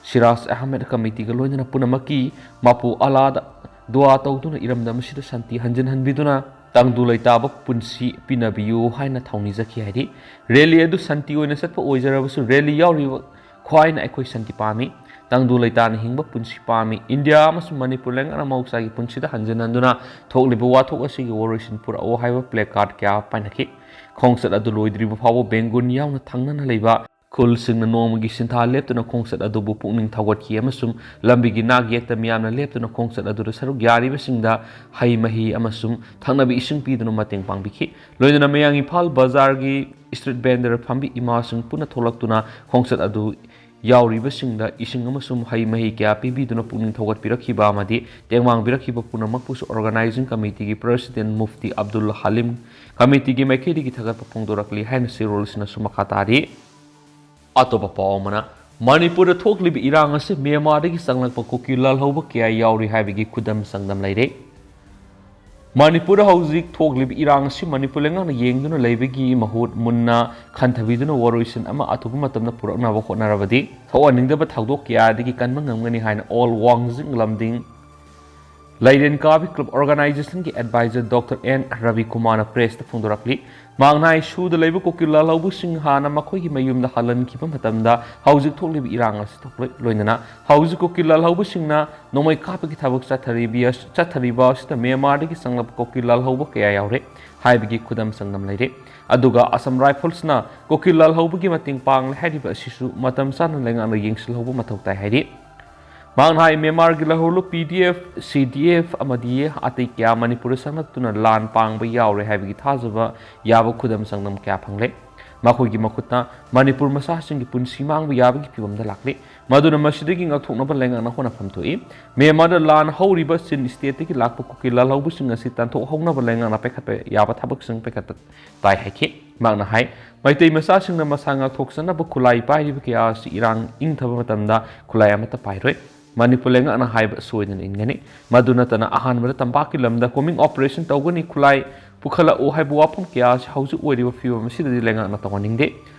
ꯁꯤꯔꯥꯖ ꯑꯍꯃꯦꯗ ꯀꯃꯤꯇꯤꯒ ꯂꯣꯏꯅꯅ ꯄꯨꯝꯅꯃꯛꯀꯤ ꯃꯄꯨ ꯑꯂꯥꯗ ꯗꯨꯋꯥ ꯇꯧꯗꯨꯅ ꯏꯔꯝꯗꯝ ꯑꯁꯤꯗ ꯁꯥꯟꯇꯤ ꯍꯟꯖꯤꯟꯍꯟꯕꯤꯗꯨꯅ ꯇꯪꯗꯨ ꯂꯩꯇꯥꯕ ꯄꯨꯟꯁꯤ ꯄꯤꯅꯕꯤꯌꯨ ꯍꯥꯏꯅ ꯊꯧꯅꯤꯖꯈꯤ ꯍꯥꯏꯔꯤ꯫ ꯔꯦꯂꯤ ꯑꯗꯨ ꯁꯥꯟꯇꯤ ꯑꯣꯏꯅ ꯆꯠꯄ ꯑꯣꯏꯖꯔꯕꯁꯨ ꯔꯦꯂꯤ ꯌꯥꯎꯔꯤꯕ ꯈ꯭ꯋꯥꯏꯅ ꯑꯩꯈꯣꯏ ꯁꯥꯟꯇꯤ ꯄꯥꯝꯃꯤ, ꯇꯪꯗꯨ ꯂꯩꯇꯥꯅ ꯍꯤꯡꯕ ꯄꯨꯟꯁꯤ ꯄꯥꯝꯃꯤ꯫ ꯏꯟꯗꯤꯌꯥ ꯑꯃꯁꯨꯡ ꯃꯅꯤꯄꯨꯔ ꯂꯩꯉꯥꯛꯅ ꯃꯍꯧꯁꯥꯒꯤ ꯄꯨꯟꯁꯤꯗ ꯍꯟꯖꯤꯟꯍꯟꯗꯨꯅ ꯊꯣꯛꯂꯤꯕ ꯋꯥꯊꯣꯛ ꯑꯁꯤꯒꯤ ꯋꯥꯔꯣꯏꯁꯤꯟ ꯄꯨꯔꯛꯑꯣ ꯍꯥꯏꯕ ꯄ꯭ꯂꯦ ꯀꯥꯔꯗ ꯀꯌꯥ ꯄꯥꯏꯅꯈꯤ꯫ ꯈꯣꯡꯆꯠ ꯑꯗꯨ ꯂꯣꯏꯗ꯭ꯔꯤꯕ ꯐꯥꯎꯕ ꯕꯦꯡꯒꯨꯟ ꯌꯥꯎꯅ ꯊꯪꯅꯅ ꯂꯩꯕ ꯈꯨꯜꯁꯤꯡꯅ ꯅꯣꯡꯃꯒꯤ ꯁꯤꯟꯊꯥ ꯂꯦꯞꯇꯨꯅ ꯈꯣꯡꯆꯠ ꯑꯗꯨꯕꯨ ꯄꯨꯛꯅꯤꯡ ꯊꯧꯒꯠꯈꯤ ꯑꯃꯁꯨꯡ ꯂꯝꯕꯤꯒꯤ ꯅꯥꯛ ꯌꯦꯠꯇ ꯃꯤꯌꯥꯝꯅ ꯂꯦꯞꯇꯨꯅ ꯈꯣꯡꯆꯠ ꯑꯗꯨꯗ ꯁꯔꯨꯛ ꯌꯥꯔꯤꯕꯁꯤꯡꯗ ꯍꯩ ꯃꯍꯤ ꯑꯃꯁꯨꯡ ꯊꯛꯅꯕ ꯏꯁꯤꯡ ꯄꯤꯗꯨꯅ ꯃꯇꯦꯡ ꯄꯥꯡꯕꯤꯈꯤ꯫ ꯂꯣꯏꯅꯅ ꯃꯌꯥꯡ ꯏꯝꯐꯥꯜ ꯕꯖꯥꯔꯒꯤ ꯁ꯭ꯇ꯭ꯔꯤꯠ ꯚꯦꯟꯗꯔ ꯐꯝꯕꯤ ꯏꯃꯥꯁꯤꯡ ꯄꯨꯟꯅ ꯊꯣꯛꯂꯛꯇꯨꯅ ꯈꯣꯡꯆꯠ ꯑꯗꯨ ꯌꯥꯎꯔꯤꯕꯁꯤꯡꯗ ꯏꯁꯤꯡ ꯑꯃꯁꯨꯡ ꯍꯩ ꯃꯍꯤ ꯀꯌꯥ ꯄꯤꯕꯤꯗꯨꯅ ꯄꯨꯛꯅꯤꯡ ꯊꯧꯒꯠꯄꯤꯔꯛꯈꯤꯕ ꯑꯃꯗꯤ ꯇꯦꯡꯕꯥꯡꯕꯤꯔꯛꯈꯤꯕ ꯄꯨꯝꯅꯃꯛꯄꯨꯁꯨ ꯑꯣꯔꯒꯅꯥꯏꯖꯤꯡ ꯀꯃꯤꯇꯤꯒꯤ ꯄ꯭ꯔꯁꯤꯗꯦꯟ ꯃꯨꯐꯇꯤ ꯑꯕꯗꯨꯜ ꯍꯂꯤꯝ ꯀꯃꯤꯇꯤꯒꯤ ꯃꯥꯏꯀꯩꯗꯒꯤ ꯊꯥꯒꯠꯄ ꯐꯣꯡꯗꯣꯔꯛꯂꯤ ꯍꯥꯏꯅ ꯆꯦꯔꯣꯜ ꯑꯁꯤꯅꯁꯨ ꯃꯈꯥ ꯇꯥꯔꯤ꯫ ꯑꯇꯣꯞꯄ ꯄꯥꯎ ꯑꯃꯅ, ꯃꯅꯤꯄꯨꯔꯗ ꯊꯣꯛꯂꯤꯕ ꯏꯔꯥꯡ ꯑꯁꯤ ꯃ꯭ꯌꯥꯟꯃꯥꯔꯗꯒꯤ ꯆꯪꯂꯛꯄ ꯀꯨꯀꯤ ꯂꯥꯜꯍꯧꯕ ꯀꯌꯥ ꯌꯥꯎꯔꯤ ꯍꯥꯏꯕꯒꯤ ꯈꯨꯗꯝ ꯆꯥꯡꯗꯝ ꯂꯩꯔꯦ꯫ ꯃꯅꯤꯄꯨꯔꯗ ꯍꯧꯖꯤꯛ ꯊꯣꯛꯂꯤꯕ ꯏꯔꯥꯡ ꯑꯁꯤ ꯃꯅꯤꯄꯨꯔ ꯂꯩꯉꯥꯛꯅ ꯌꯦꯡꯗꯨꯅ ꯂꯩꯕꯒꯤ ꯃꯍꯨꯠ ꯃꯨꯟꯅ ꯈꯟꯊꯕꯤꯗꯨꯅ ꯋꯥꯔꯣꯏꯁꯤꯟ ꯑꯃ ꯑꯊꯨꯕ ꯃꯇꯝꯗ ꯄꯨꯔꯛꯅꯕ ꯍꯣꯠꯅꯔꯕꯗꯤ ꯊꯣꯛꯍꯟꯅꯤꯡꯗꯕ ꯊꯧꯗꯣꯛ ꯀꯌꯥꯗꯒꯤ ꯀꯟꯕ ꯉꯝꯒꯅꯤ ꯍꯥꯏꯅ ꯑꯣꯜ ꯋꯥꯡꯖꯤꯡ ꯂꯝꯗꯤꯡ ꯂꯩꯔꯦꯟ ꯀꯥꯕꯤ ꯀ꯭ꯂꯕ ꯑꯣꯔꯒꯅꯥꯏꯖꯦꯁꯟꯒꯤ ꯑꯦꯗꯚꯥꯏꯖꯔ ꯗꯣꯛꯇꯔ ꯑꯦꯟ ꯔꯕꯤꯀꯨꯃꯥꯔꯅ ꯄ꯭ꯔꯦꯁꯇ ꯐꯣꯡꯗꯣꯔꯛꯂꯤ꯫ ꯃꯥꯡꯅꯥꯏ ꯁꯨꯗ ꯂꯩꯕ ꯀꯨꯀꯤ ꯂꯥꯜꯍꯧꯕꯁꯤꯡ ꯍꯥꯟꯅ ꯃꯈꯣꯏꯒꯤ ꯃꯌꯨꯝꯗ ꯍꯜꯍꯟꯈꯤꯕ ꯃꯇꯝꯗ ꯍꯧꯖꯤꯛ ꯊꯣꯛꯂꯤꯕ ꯏꯔꯥꯡ ꯑꯁꯤ ꯊꯣꯛꯂꯣꯏ꯫ ꯂꯣꯏꯅꯅ ꯍꯧꯖꯤꯛ ꯀꯨꯀꯤ ꯂꯥꯜꯍꯧꯕꯁꯤꯡꯅ ꯅꯣꯡꯃꯩ ꯀꯥꯞꯄꯒꯤ ꯊꯕꯛ ꯆꯠꯊꯔꯤꯕ ꯆꯠꯊꯔꯤꯕ ꯑꯁꯤꯗ ꯃ꯭ꯌꯥꯟꯃꯥꯔꯗꯒꯤ ꯆꯪꯂꯛꯄ ꯀꯨꯀꯤ ꯂꯥꯜꯍꯧꯕ ꯀꯌꯥ ꯌꯥꯎꯔꯦ ꯍꯥꯏꯕꯒꯤ ꯈꯨꯗꯝ ꯆꯥꯡꯗꯝ ꯂꯩꯔꯦ꯫ ꯑꯗꯨꯒ ꯑꯁꯥꯝ ꯔꯥꯏꯐꯜꯁꯅ ꯀꯨꯀꯤ ꯂꯥꯜꯍꯧꯕꯒꯤ ꯃꯇꯦꯡ ꯄꯥꯡꯂꯦ ꯍꯥꯏꯔꯤꯕ ꯑꯁꯤꯁꯨ ꯃꯇꯝ ꯆꯥꯅ ꯂꯩꯉꯥꯛꯅ ꯌꯦꯡꯁꯤꯜꯍꯧꯕ ꯃꯊꯧ ꯇꯥꯏ ꯍꯥꯏꯔꯤ꯫ ꯃꯍꯥꯛꯅ ꯍꯥꯏ, ꯃ꯭ꯌꯥꯟꯃꯥꯔꯒꯤ ꯂꯥꯜꯍꯧꯂꯨꯞ ꯄꯤ ꯗꯤ ꯑꯦꯐ, ꯁꯤ ꯗꯤ ꯑꯦꯐ ꯑꯃꯗꯤ ꯑꯇꯩ ꯀꯌꯥ ꯃꯅꯤꯄꯨꯔꯗ ꯆꯪꯂꯛꯇꯨꯅ ꯂꯥꯟ ꯄꯥꯡꯕ ꯌꯥꯎꯔꯦ ꯍꯥꯏꯕꯒꯤ ꯊꯥꯖꯕ ꯌꯥꯕ ꯈꯨꯗꯝ ꯆꯥꯡꯗꯝ ꯀꯌꯥ ꯐꯪꯂꯦ꯫ ꯃꯈꯣꯏꯒꯤ ꯃꯈꯨꯠꯇ ꯃꯅꯤꯄꯨꯔ ꯃꯆꯥꯁꯤꯡꯒꯤ ꯄꯨꯟꯁꯤ ꯃꯥꯡꯕ ꯌꯥꯕꯒꯤ ꯐꯤꯕꯝꯗ ꯂꯥꯛꯂꯤ꯫ ꯃꯗꯨꯅ ꯃꯁꯤꯗꯒꯤ ꯉꯥꯛꯊꯣꯛꯅꯕ ꯂꯩꯉꯥꯛꯅ ꯍꯣꯠꯅꯐꯝ ꯊꯣꯛꯏ꯫ ꯃ꯭ꯌꯥꯟꯃꯥꯔꯗ ꯂꯥꯟ ꯍꯧꯔꯤꯕ ꯆꯤꯟ ꯁ꯭ꯇꯦꯠꯇꯒꯤ ꯂꯥꯛꯄ ꯀꯨꯀꯤ ꯂꯥꯜꯍꯧꯕꯁꯤꯡ ꯑꯁꯤ ꯇꯥꯟꯊꯣꯛꯍꯧꯅꯕ ꯂꯩꯉꯥꯛꯅ ꯄꯥꯏꯈꯠꯄ ꯌꯥꯕ ꯊꯕꯛꯁꯤꯡ ꯄꯥꯏꯈꯠꯄ ꯇꯥꯏ ꯍꯥꯏꯈꯤ꯫ ꯃꯍꯥꯛꯅ ꯍꯥꯏ, ꯃꯩꯇꯩ ꯃꯆꯥꯁꯤꯡꯅ ꯃꯁꯥ ꯉꯥꯛꯊꯣꯛꯆꯅꯕ ꯈꯨꯠꯂꯥꯏ ꯄꯥꯏꯔꯤꯕ ꯀꯌꯥ ꯑꯁꯤ ꯏꯔꯥꯡ ꯏꯪꯊꯕ ꯃꯇꯝꯗ ꯈꯨꯠꯂꯥꯏ ꯑꯃꯠꯇ ꯄꯥꯏꯔꯣꯏ꯫ ꯃꯅꯤꯄꯨꯔ ꯂꯩꯉꯥꯛꯅ ꯍꯥꯏꯕ ꯁꯣꯏꯗꯅ ꯏꯟꯒꯅꯤ꯫ ꯃꯗꯨ ꯅꯠꯇꯅ ꯑꯍꯥꯟꯕꯗ ꯇꯝꯄꯥꯛꯀꯤ ꯂꯝꯗ ꯀꯣꯃꯤꯡ ꯑꯣꯄꯔꯦꯁꯟ ꯇꯧꯒꯅꯤ, ꯈꯨꯠꯂꯥꯏ ꯄꯨꯈꯠꯂꯛꯎ ꯍꯥꯏꯕ ꯋꯥꯐꯝ ꯀꯌꯥ ꯑꯁꯤ ꯍꯧꯖꯤꯛ ꯑꯣꯏꯔꯤꯕ ꯐꯤꯕꯝ ꯑꯁꯤꯗꯗꯤ ꯂꯩꯉꯥꯛꯅ ꯇꯧꯍꯟꯅꯤꯡꯗꯦ꯫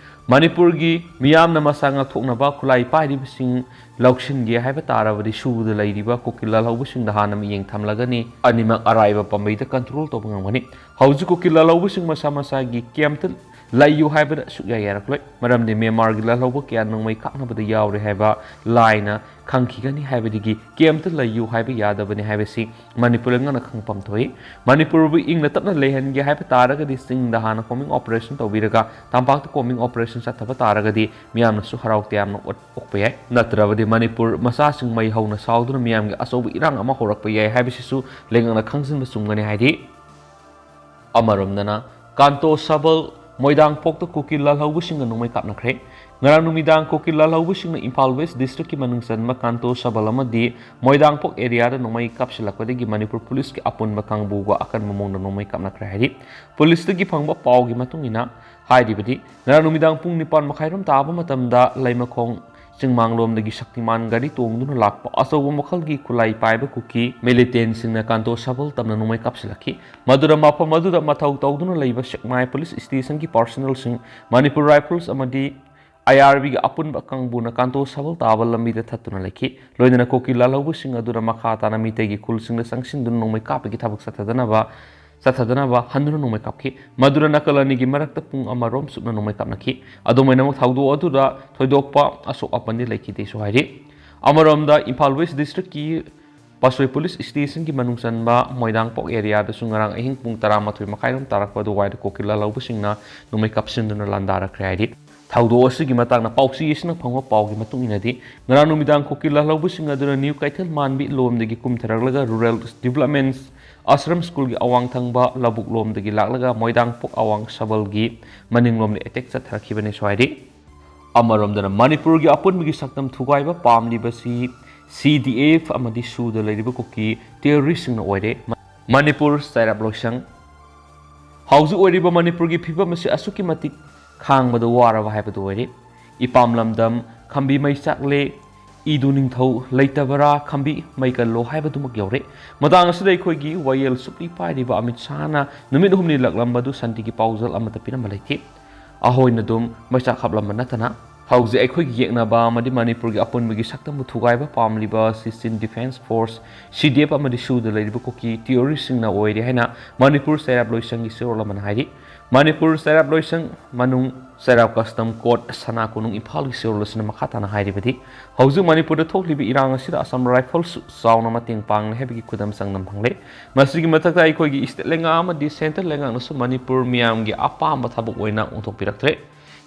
ꯃꯅꯤꯄꯨꯔꯒꯤ ꯃꯤꯌꯥꯝꯅ ꯃꯁꯥ ꯉꯥꯛꯊꯣꯛꯅꯕ ꯈꯨꯠꯂꯥꯏ ꯄꯥꯏꯔꯤꯕꯁꯤꯡ ꯂꯧꯁꯤꯟꯒꯦ ꯍꯥꯏꯕ ꯇꯥꯔꯕꯗꯤ ꯁꯨꯕꯗ ꯂꯩꯔꯤꯕ ꯀꯨꯀꯤ ꯂꯥꯜꯍꯧꯕꯁꯤꯡꯗ ꯍꯥꯟꯅ ꯃꯤꯠꯌꯦꯡ ꯊꯝꯂꯒꯅꯤ꯫ ꯑꯅꯤꯃꯛ ꯑꯔꯥꯏꯕ ꯄꯥꯝꯕꯩꯗ ꯀꯟꯇ꯭ꯔꯣꯜ ꯇꯧꯕ ꯉꯝꯒꯅꯤ꯫ ꯍꯧꯖꯤꯛ ꯀꯨꯀꯤ ꯂꯥꯜꯍꯧꯕꯁꯤꯡ ꯃꯁꯥ ꯃꯁꯥꯒꯤ ꯀꯦꯝꯇ ꯂꯩꯌꯨ ꯍꯥꯏꯕꯗ ꯁꯨꯛꯌꯥ ꯌꯥꯔꯛꯂꯣꯏ꯫ ꯃꯔꯝꯗꯤ ꯃ꯭ꯌꯥꯟꯃꯥꯔꯒꯤ ꯂꯥꯜꯍꯧꯕ ꯀꯌꯥ ꯅꯣꯡꯃꯩ ꯀꯥꯞꯅꯕꯗ ꯌꯥꯎꯔꯦ ꯍꯥꯏꯕ ꯂꯥꯏꯅ ꯈꯪꯈꯤꯒꯅꯤ ꯍꯥꯏꯕꯗꯒꯤ ꯀꯦꯝꯇ ꯂꯩꯌꯨ ꯍꯥꯏꯕ ꯌꯥꯗꯕꯅꯤ ꯍꯥꯏꯕꯁꯤ ꯃꯅꯤꯄꯨꯔ ꯂꯩꯉꯥꯛꯅ ꯈꯪꯐꯝ ꯊꯣꯛꯏ꯫ ꯃꯅꯤꯄꯨꯔꯕꯨ ꯏꯪꯅ ꯇꯞꯅ ꯂꯩꯍꯟꯒꯦ ꯍꯥꯏꯕ ꯇꯥꯔꯒꯗꯤ ꯆꯤꯡꯗ ꯍꯥꯟꯅ ꯀꯣꯃꯤꯡ ꯑꯣꯄꯔꯦꯁꯟ ꯇꯧꯕꯤꯔꯒ ꯇꯝꯄꯥꯛꯇ ꯀꯣꯃꯤꯡ ꯑꯣꯄꯔꯦꯁꯟ ꯆꯠꯊꯕ ꯇꯥꯔꯒꯗꯤ ꯃꯤꯌꯥꯝꯅꯁꯨ ꯍꯔꯥꯎ ꯇꯌꯥꯝꯅ ꯑꯣꯠ-, ꯑꯣꯛꯄ ꯌꯥꯏ꯫ ꯅꯠꯇ꯭ꯔꯕꯗꯤ ꯃꯅꯤꯄꯨꯔ ꯃꯆꯥꯁꯤꯡ ꯃꯩ ꯍꯧꯅ ꯁꯥꯎꯗꯨꯅ ꯃꯤꯌꯥꯝꯒꯤ ꯑꯆꯧꯕ ꯏꯔꯥꯡ ꯑꯃ ꯍꯧꯔꯛꯄ ꯌꯥꯏ ꯍꯥꯏꯕꯁꯤꯁꯨ ꯂꯩꯉꯥꯛꯅ ꯈꯪꯖꯤꯟꯕ ꯆꯨꯝꯒꯅꯤ ꯍꯥꯏꯔꯤ꯫ ꯑꯃꯔꯣꯝꯗꯅ ꯀꯥꯟꯇꯣ ꯁꯕꯜ ꯃꯣꯏꯗꯥꯡꯄꯣꯛꯇ ꯀꯨꯀꯤ ꯂꯥꯜꯍꯧꯕꯁꯤꯡꯅ ꯅꯣꯡꯃꯩ ꯀꯥꯞꯅꯈ꯭ꯔꯦ꯫ ꯉꯔꯥꯡ ꯅꯨꯃꯤꯗꯥꯡ ꯀꯨꯀꯤ ꯂꯥꯜꯍꯧꯕꯁꯤꯡꯅ ꯏꯝꯐꯥꯜ ꯋꯦꯁ ꯗꯤꯁꯇ꯭ꯔꯤꯛꯀꯤ ꯃꯅꯨꯡ ꯆꯟꯕ ꯀꯥꯟꯇꯣ ꯁꯕꯜ ꯑꯃꯗꯤ ꯃꯣꯏꯗꯥꯡꯄꯣꯛ ꯑꯦꯔꯤꯌꯥꯗ ꯅꯣꯡꯃꯩ ꯀꯥꯞꯁꯤꯜꯂꯛꯄꯗꯒꯤ ꯃꯅꯤꯄꯨꯔ ꯄꯨꯂꯤꯁꯀꯤ ꯑꯄꯨꯟꯕ ꯀꯥꯡꯕꯨꯒ ꯑꯀꯟꯕ ꯃꯑꯣꯡꯗ ꯅꯣꯡꯃꯩ ꯀꯥꯞꯅꯈ꯭ꯔꯦ ꯍꯥꯏꯔꯤ꯫ ꯄꯨꯂꯤꯁꯇꯒꯤ ꯐꯪꯕ ꯄꯥꯎꯒꯤ ꯃꯇꯨꯡ ꯏꯟꯅ ꯍꯥꯏꯔꯤꯕꯗꯤ, ꯉꯔꯥꯡ ꯅꯨꯃꯤꯗꯥꯡ ꯄꯨꯡ ꯅꯤꯄꯥꯟ ꯃꯈꯥꯏꯔꯣꯝ ꯇꯥꯕ ꯃꯇꯝꯗ ꯂꯩꯃꯈꯣꯡ ꯆꯤꯡꯃꯥꯡꯂꯣꯝꯗꯒꯤ ꯁꯛꯇꯤꯃꯥꯟ ꯒꯥꯔꯤ ꯇꯣꯡꯗꯨꯅ ꯂꯥꯛꯄ ꯑꯆꯧꯕ ꯃꯈꯜꯒꯤ ꯈꯨꯠꯂꯥꯏ ꯄꯥꯏꯕ ꯀꯨꯀꯤ ꯃꯤꯂꯤꯇꯦꯟꯁꯤꯡꯅ ꯀꯥꯟꯇꯣ ꯁꯕꯜ ꯇꯝꯅ ꯅꯣꯡꯃꯩ ꯀꯥꯞꯁꯤꯜꯂꯛꯈꯤ꯫ ꯃꯗꯨꯗ ꯃꯐꯝ ꯑꯗꯨꯗ ꯃꯊꯧ ꯇꯧꯗꯨꯅ ꯂꯩꯕ ꯁꯦꯛꯃꯥꯏ ꯄꯨꯂꯤꯁ ꯁ꯭ꯇꯦꯁꯟꯒꯤ ꯄꯥꯔꯁꯣꯅꯦꯜꯁꯤꯡ, ꯃꯅꯤꯄꯨꯔ ꯔꯥꯏꯐꯜꯁ ꯑꯃꯗꯤ ꯑꯥꯏ ꯑꯥꯔ ꯕꯤꯒꯤ ꯑꯄꯨꯟꯕ ꯀꯥꯡꯕꯨꯅ ꯀꯥꯟꯇꯣ ꯁꯕꯜ ꯇꯥꯕ ꯂꯝꯕꯤꯗ ꯊꯠꯇꯨꯅ ꯂꯩꯈꯤ꯫ ꯂꯣꯏꯅꯅ ꯀꯨꯀꯤ ꯂꯥꯜꯍꯧꯕꯁꯤꯡ ꯑꯗꯨꯅ ꯃꯈꯥ ꯇꯥꯅ ꯃꯤꯇꯩꯒꯤ ꯈꯨꯜꯁꯤꯡꯗ ꯆꯪꯁꯤꯟꯗꯨꯅ ꯅꯣꯡꯃꯩ ꯀꯥꯞꯄꯒꯤ ꯊꯕꯛ ꯆꯠꯊꯗꯅꯕ, ꯆꯠꯊꯗꯅꯕ ꯍꯟꯗꯨꯅ ꯅꯣꯡꯃꯩ ꯀꯥꯞꯈꯤ꯫ ꯃꯗꯨꯅ ꯅꯥꯀꯜ ꯑꯅꯤꯒꯤ ꯃꯔꯛꯇ ꯄꯨꯡ ꯑꯃꯔꯣꯝ ꯆꯨꯞꯅ ꯅꯣꯡꯃꯩ ꯀꯥꯞꯅꯈꯤ꯫ ꯑꯗꯨꯝ ꯑꯣꯏꯅꯃꯛ, ꯊꯧꯗꯣꯛ ꯑꯗꯨꯗ ꯊꯣꯏꯗꯣꯛꯄ ꯑꯁꯣꯛ ꯑꯄꯟꯗꯤ ꯂꯩꯈꯤꯗꯦꯁꯨ ꯍꯥꯏꯔꯤ꯫ ꯑꯃꯔꯣꯝꯗ, ꯏꯝꯐꯥꯜ ꯋꯦꯁ ꯗꯤꯁꯇ꯭ꯔꯤꯛꯀꯤ ꯄꯥꯠꯁꯣꯏ ꯄꯨꯂꯤꯁ ꯁ꯭ꯇꯦꯁꯟꯒꯤ ꯃꯅꯨꯡ ꯆꯟꯕ ꯃꯣꯏꯗꯥꯡꯄꯣꯛ ꯑꯦꯔꯤꯌꯥꯗꯁꯨ ꯉꯔꯥꯡ ꯑꯍꯤꯡ ꯄꯨꯡ ꯇꯔꯥꯃꯥꯊꯣꯏ ꯃꯈꯥꯏꯔꯣꯝ ꯇꯥꯔꯛꯄ ꯑꯗꯨꯋꯥꯏꯗ ꯀꯨꯀꯤ ꯂꯥꯜꯍꯧꯕꯁꯤꯡꯅ ꯅꯣꯡꯃꯩ ꯀꯥꯞꯁꯤꯟꯗꯨꯅ ꯂꯥꯟꯗꯥꯔꯛꯈ꯭ꯔꯦ ꯍꯥꯏꯔꯤ꯫ ꯊꯧꯗꯣꯛ ꯑꯁꯤꯒꯤ ꯃꯇꯥꯡꯗ ꯄꯥꯎꯆꯦ ꯑꯁꯤꯅ ꯐꯪꯕ ꯄꯥꯎꯒꯤ ꯃꯇꯨꯡ ꯏꯟꯅꯗꯤ, ꯉꯔꯥꯡ ꯅꯨꯃꯤꯗꯥꯡ ꯀꯨꯀꯤ ꯂꯥꯜꯍꯧꯕꯁꯤꯡ ꯑꯗꯨꯅ ꯅ꯭ꯌꯨ ꯀꯩꯊꯦꯜ ꯃꯥꯟꯕꯤ ꯂꯣꯝꯗꯒꯤ ꯀꯨꯝꯊꯔꯛꯂꯒ ꯔꯨꯔꯦꯜ ꯗꯤꯕꯂꯞꯃꯦꯟꯠꯁ ꯑꯥꯁ꯭ꯔꯝ ꯁ꯭ꯀꯨꯜꯒꯤ ꯑꯋꯥꯡ ꯊꯪꯕ ꯂꯧꯕꯨꯛ ꯂꯣꯝꯗꯒꯤ ꯂꯥꯛꯂꯒ ꯃꯣꯏꯗꯥꯡꯄꯣꯛ ꯑꯋꯥꯡ ꯁꯕꯜꯒꯤ ꯃꯅꯤꯡꯂꯣꯝꯗ ꯑꯦꯇꯦꯛ ꯆꯠꯊꯔꯛꯈꯤꯕꯅꯦꯁꯨ ꯍꯥꯏꯔꯤ꯫ ꯑꯃꯔꯣꯝꯗꯅ, ꯃꯅꯤꯄꯨꯔꯒꯤ ꯑꯄꯨꯟꯕꯒꯤ ꯁꯛꯇꯝ ꯊꯨꯒꯥꯏꯕ ꯄꯥꯝꯂꯤꯕꯁꯤ ꯁꯤ ꯗꯤ ꯑꯦꯐ ꯑꯃꯗꯤ ꯁꯨꯗ ꯂꯩꯔꯤꯕ ꯀꯨꯀꯤ ꯇꯦꯔꯣꯔꯤꯁꯁꯤꯡꯅ ꯑꯣꯏꯔꯦ꯫ ꯃꯅꯤꯄꯨꯔ ꯆꯩꯔꯥꯞ ꯂꯣꯏꯁꯪ꯫ ꯍꯧꯖꯤꯛ ꯑꯣꯏꯔꯤꯕ ꯃꯅꯤꯄꯨꯔꯒꯤ ꯐꯤꯕꯝ ꯑꯁꯤ ꯑꯁꯨꯛꯀꯤ ꯃꯇꯤꯛ ꯈꯥꯡꯕꯗ ꯋꯥꯔꯕ ꯍꯥꯏꯕꯗꯨ ꯑꯣꯏꯔꯦ꯫ ꯏꯄꯥꯝ ꯂꯝꯗꯝ, ꯈꯝꯕꯤ ꯃꯩ ꯆꯥꯛꯂꯦ, ꯏꯗꯨ ꯅꯤꯡꯊꯧ ꯂꯩꯇꯕꯔꯥ, ꯈꯝꯕꯤ ꯃꯩ ꯀꯜꯂꯣ ꯍꯥꯏꯕꯗꯨꯃꯛ ꯌꯧꯔꯦ꯫ ꯃꯇꯥꯡ ꯑꯁꯤꯗ ꯑꯩꯈꯣꯏꯒꯤ ꯋꯥꯌꯦꯜ ꯁꯨꯛꯂꯤ ꯄꯥꯏꯔꯤꯕ ꯑꯃꯤꯠ ꯁꯥꯍꯅ ꯅꯨꯃꯤꯠ ꯍꯨꯝꯅꯤ ꯂꯛꯂꯝꯕꯗꯨ ꯁꯥꯟꯇꯤꯒꯤ ꯄꯥꯎꯖꯦꯜ ꯑꯃꯠꯇ ꯄꯤꯔꯝꯕ ꯂꯩꯇꯦ꯫ ꯑꯍꯣꯏꯅ ꯑꯗꯨꯝ ꯃꯩꯆꯥꯛ ꯍꯥꯞꯂꯝꯕ ꯅꯠꯇꯅ, ꯍꯧꯖꯤꯛ ꯑꯩꯈꯣꯏꯒꯤ ꯌꯦꯛꯅꯕ ꯑꯃꯗꯤ ꯃꯅꯤꯄꯨꯔꯒꯤ ꯑꯄꯨꯟꯕꯒꯤ ꯁꯛꯇꯝꯕꯨ ꯊꯨꯒꯥꯏꯕ ꯄꯥꯝꯂꯤꯕ ꯁꯤꯆꯤꯟ ꯗꯤꯐꯦꯟꯁ ꯐꯣꯔꯁ, ꯁꯤ ꯗꯤ ꯑꯦꯐ ꯑꯃꯗꯤ ꯁꯨꯗ ꯂꯩꯔꯤꯕ ꯀꯨꯀꯤ ꯇꯦꯔꯣꯔꯤꯁꯁꯤꯡꯅ ꯑꯣꯏꯔꯦ ꯍꯥꯏꯅ ꯃꯅꯤꯄꯨꯔ ꯆꯩꯔꯥꯞ ꯂꯣꯏꯁꯪꯒꯤ ꯆꯦꯔꯣꯜ ꯑꯃꯅ ꯍꯥꯏꯔꯤ꯫ ꯃꯅꯤꯄꯨꯔ ꯆꯩꯔꯥꯞ ꯂꯣꯏꯁꯪ ꯃꯅꯨꯡ ꯆꯩꯔꯥꯞ ꯀꯁꯇꯝ ꯀꯣꯔꯠ, ꯁꯅꯥ ꯀꯣꯅꯨꯡ ꯏꯝꯐꯥꯜꯒꯤ ꯆꯦꯔꯣꯜ ꯑꯁꯤꯅ ꯃꯈꯥ ꯇꯥꯅ ꯍꯥꯏꯔꯤꯕꯗꯤ, ꯍꯧꯖꯤꯛ ꯃꯅꯤꯄꯨꯔꯗ ꯊꯣꯛꯂꯤꯕ ꯏꯔꯥꯡ ꯑꯁꯤꯗ ꯑꯁꯥꯝ ꯔꯥꯏꯐꯜꯁꯨ ꯆꯥꯎꯅ ꯃꯇꯦꯡ ꯄꯥꯡꯂꯦ ꯍꯥꯏꯕꯒꯤ ꯈꯨꯗꯝ ꯆꯥꯡꯗꯝ ꯐꯪꯂꯦ꯫ ꯃꯁꯤꯒꯤ ꯃꯊꯛꯇ ꯑꯩꯈꯣꯏꯒꯤ ꯏꯁꯇꯦꯠ ꯂꯩꯉꯥꯛ ꯑꯃꯗꯤ ꯁꯦꯟꯇ꯭ꯔꯦꯜ ꯂꯩꯉꯥꯛꯅꯁꯨ ꯃꯅꯤꯄꯨꯔ ꯃꯤꯌꯥꯝꯒꯤ ꯑꯄꯥꯝꯕ ꯊꯕꯛ ꯑꯣꯏꯅ ꯑꯣꯟꯊꯣꯛꯄꯤꯔꯛꯇ꯭ꯔꯦ꯫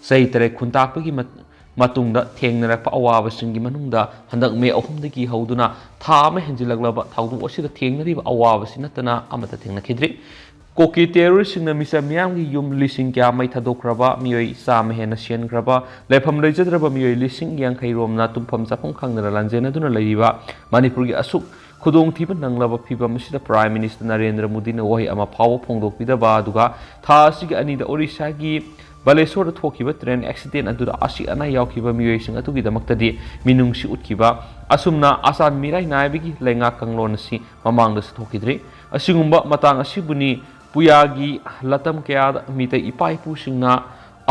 ꯆꯍꯤ ꯇꯔꯦꯠ ꯈꯨꯟꯇꯥꯛꯄꯒꯤ ꯃꯠ-, ꯃꯇꯨꯡꯗ ꯊꯦꯡꯅꯔꯛꯄ ꯑꯋꯥꯕꯁꯤꯡꯒꯤ ꯃꯅꯨꯡꯗ ꯍꯟꯗꯛ ꯃꯦ ꯑꯍꯨꯝꯗꯒꯤ ꯍꯧꯗꯨꯅ ꯊꯥ ꯑꯃ ꯍꯦꯟꯖꯤꯜꯂꯛꯂꯕ ꯊꯧꯗꯣꯛ ꯑꯁꯤꯗ ꯊꯦꯡꯅꯔꯤꯕ ꯑꯋꯥꯕꯁꯤ ꯅꯠꯇꯅ ꯑꯃꯠꯇ ꯊꯦꯡꯅꯈꯤꯗ꯭ꯔꯤ꯫ ꯀꯨꯀꯤ ꯇꯦꯔꯣꯔꯤꯁꯁꯤꯡꯅ ꯃꯤꯆꯝ ꯃꯤꯌꯥꯝꯒꯤ ꯌꯨꯝ ꯂꯤꯁꯤꯡ ꯀꯌꯥ ꯃꯩ ꯊꯥꯗꯣꯛꯈ꯭ꯔꯕ, ꯃꯤꯑꯣꯏ ꯆꯥꯝꯃ ꯍꯦꯟꯅ ꯁꯤꯍꯟꯈ꯭ꯔꯕ, ꯂꯩꯐꯝ ꯂꯩꯖꯗ꯭ꯔꯕ ꯃꯤꯑꯣꯏ ꯂꯤꯁꯤꯡ ꯌꯥꯡꯈꯩ ꯔꯣꯝꯅ ꯇꯨꯝꯐꯝ ꯆꯥꯐꯝ ꯈꯪꯗꯅ ꯂꯥꯟꯖꯦꯟꯅꯗꯨꯅ ꯂꯩꯔꯤꯕ ꯃꯅꯤꯄꯨꯔꯒꯤ ꯑꯁꯨꯛ ꯈꯨꯗꯣꯡꯊꯤꯕ ꯅꯪꯂꯕ ꯐꯤꯕꯝ ꯑꯁꯤꯗ ꯄ꯭ꯔꯥꯏꯝ ꯃꯤꯅꯤꯁꯇꯔ ꯅꯔꯦꯟꯗ꯭ꯔ ꯃꯣꯗꯤꯅ ꯋꯥꯍꯩ ꯑꯃ ꯐꯥꯎꯕ ꯐꯣꯡꯗꯣꯛꯄꯤꯗꯕ, ꯑꯗꯨꯒ ꯊꯥ ꯑꯁꯤꯒꯤ ꯑꯅꯤꯗ ꯑꯣꯔꯤꯁꯥꯒꯤ ꯕꯥꯂꯦꯁꯣꯔꯗ ꯊꯣꯛꯈꯤꯕ ꯇ꯭ꯔꯦꯟ ꯑꯦꯛꯁꯤꯗꯦꯟ ꯑꯗꯨꯗ ꯑꯁꯤ ꯑꯅꯥ ꯌꯥꯎꯈꯤꯕ ꯃꯤꯑꯣꯏꯁꯤꯡ ꯑꯗꯨꯒꯤꯗꯃꯛꯇꯗꯤ ꯃꯤꯅꯨꯡꯁꯤ ꯎꯠꯈꯤꯕ, ꯑꯁꯨꯝꯅ ꯑꯆꯥꯟ ꯃꯤꯔꯥꯏ ꯅꯥꯏꯕꯒꯤ ꯂꯩꯉꯥꯛ ꯀꯥꯡꯂꯣꯟ ꯑꯁꯤ ꯃꯃꯥꯡꯗꯁꯨ ꯊꯣꯛꯈꯤꯗ꯭ꯔꯤ꯫ ꯑꯁꯤꯒꯨꯝꯕ ꯃꯇꯥꯡ ꯑꯁꯤꯕꯨꯅꯤ ꯄꯨꯌꯥꯒꯤ ꯂꯇꯝ ꯀꯌꯥꯗ ꯃꯤꯇꯩ ꯏꯄꯥ ꯏꯄꯨꯁꯤꯡꯅ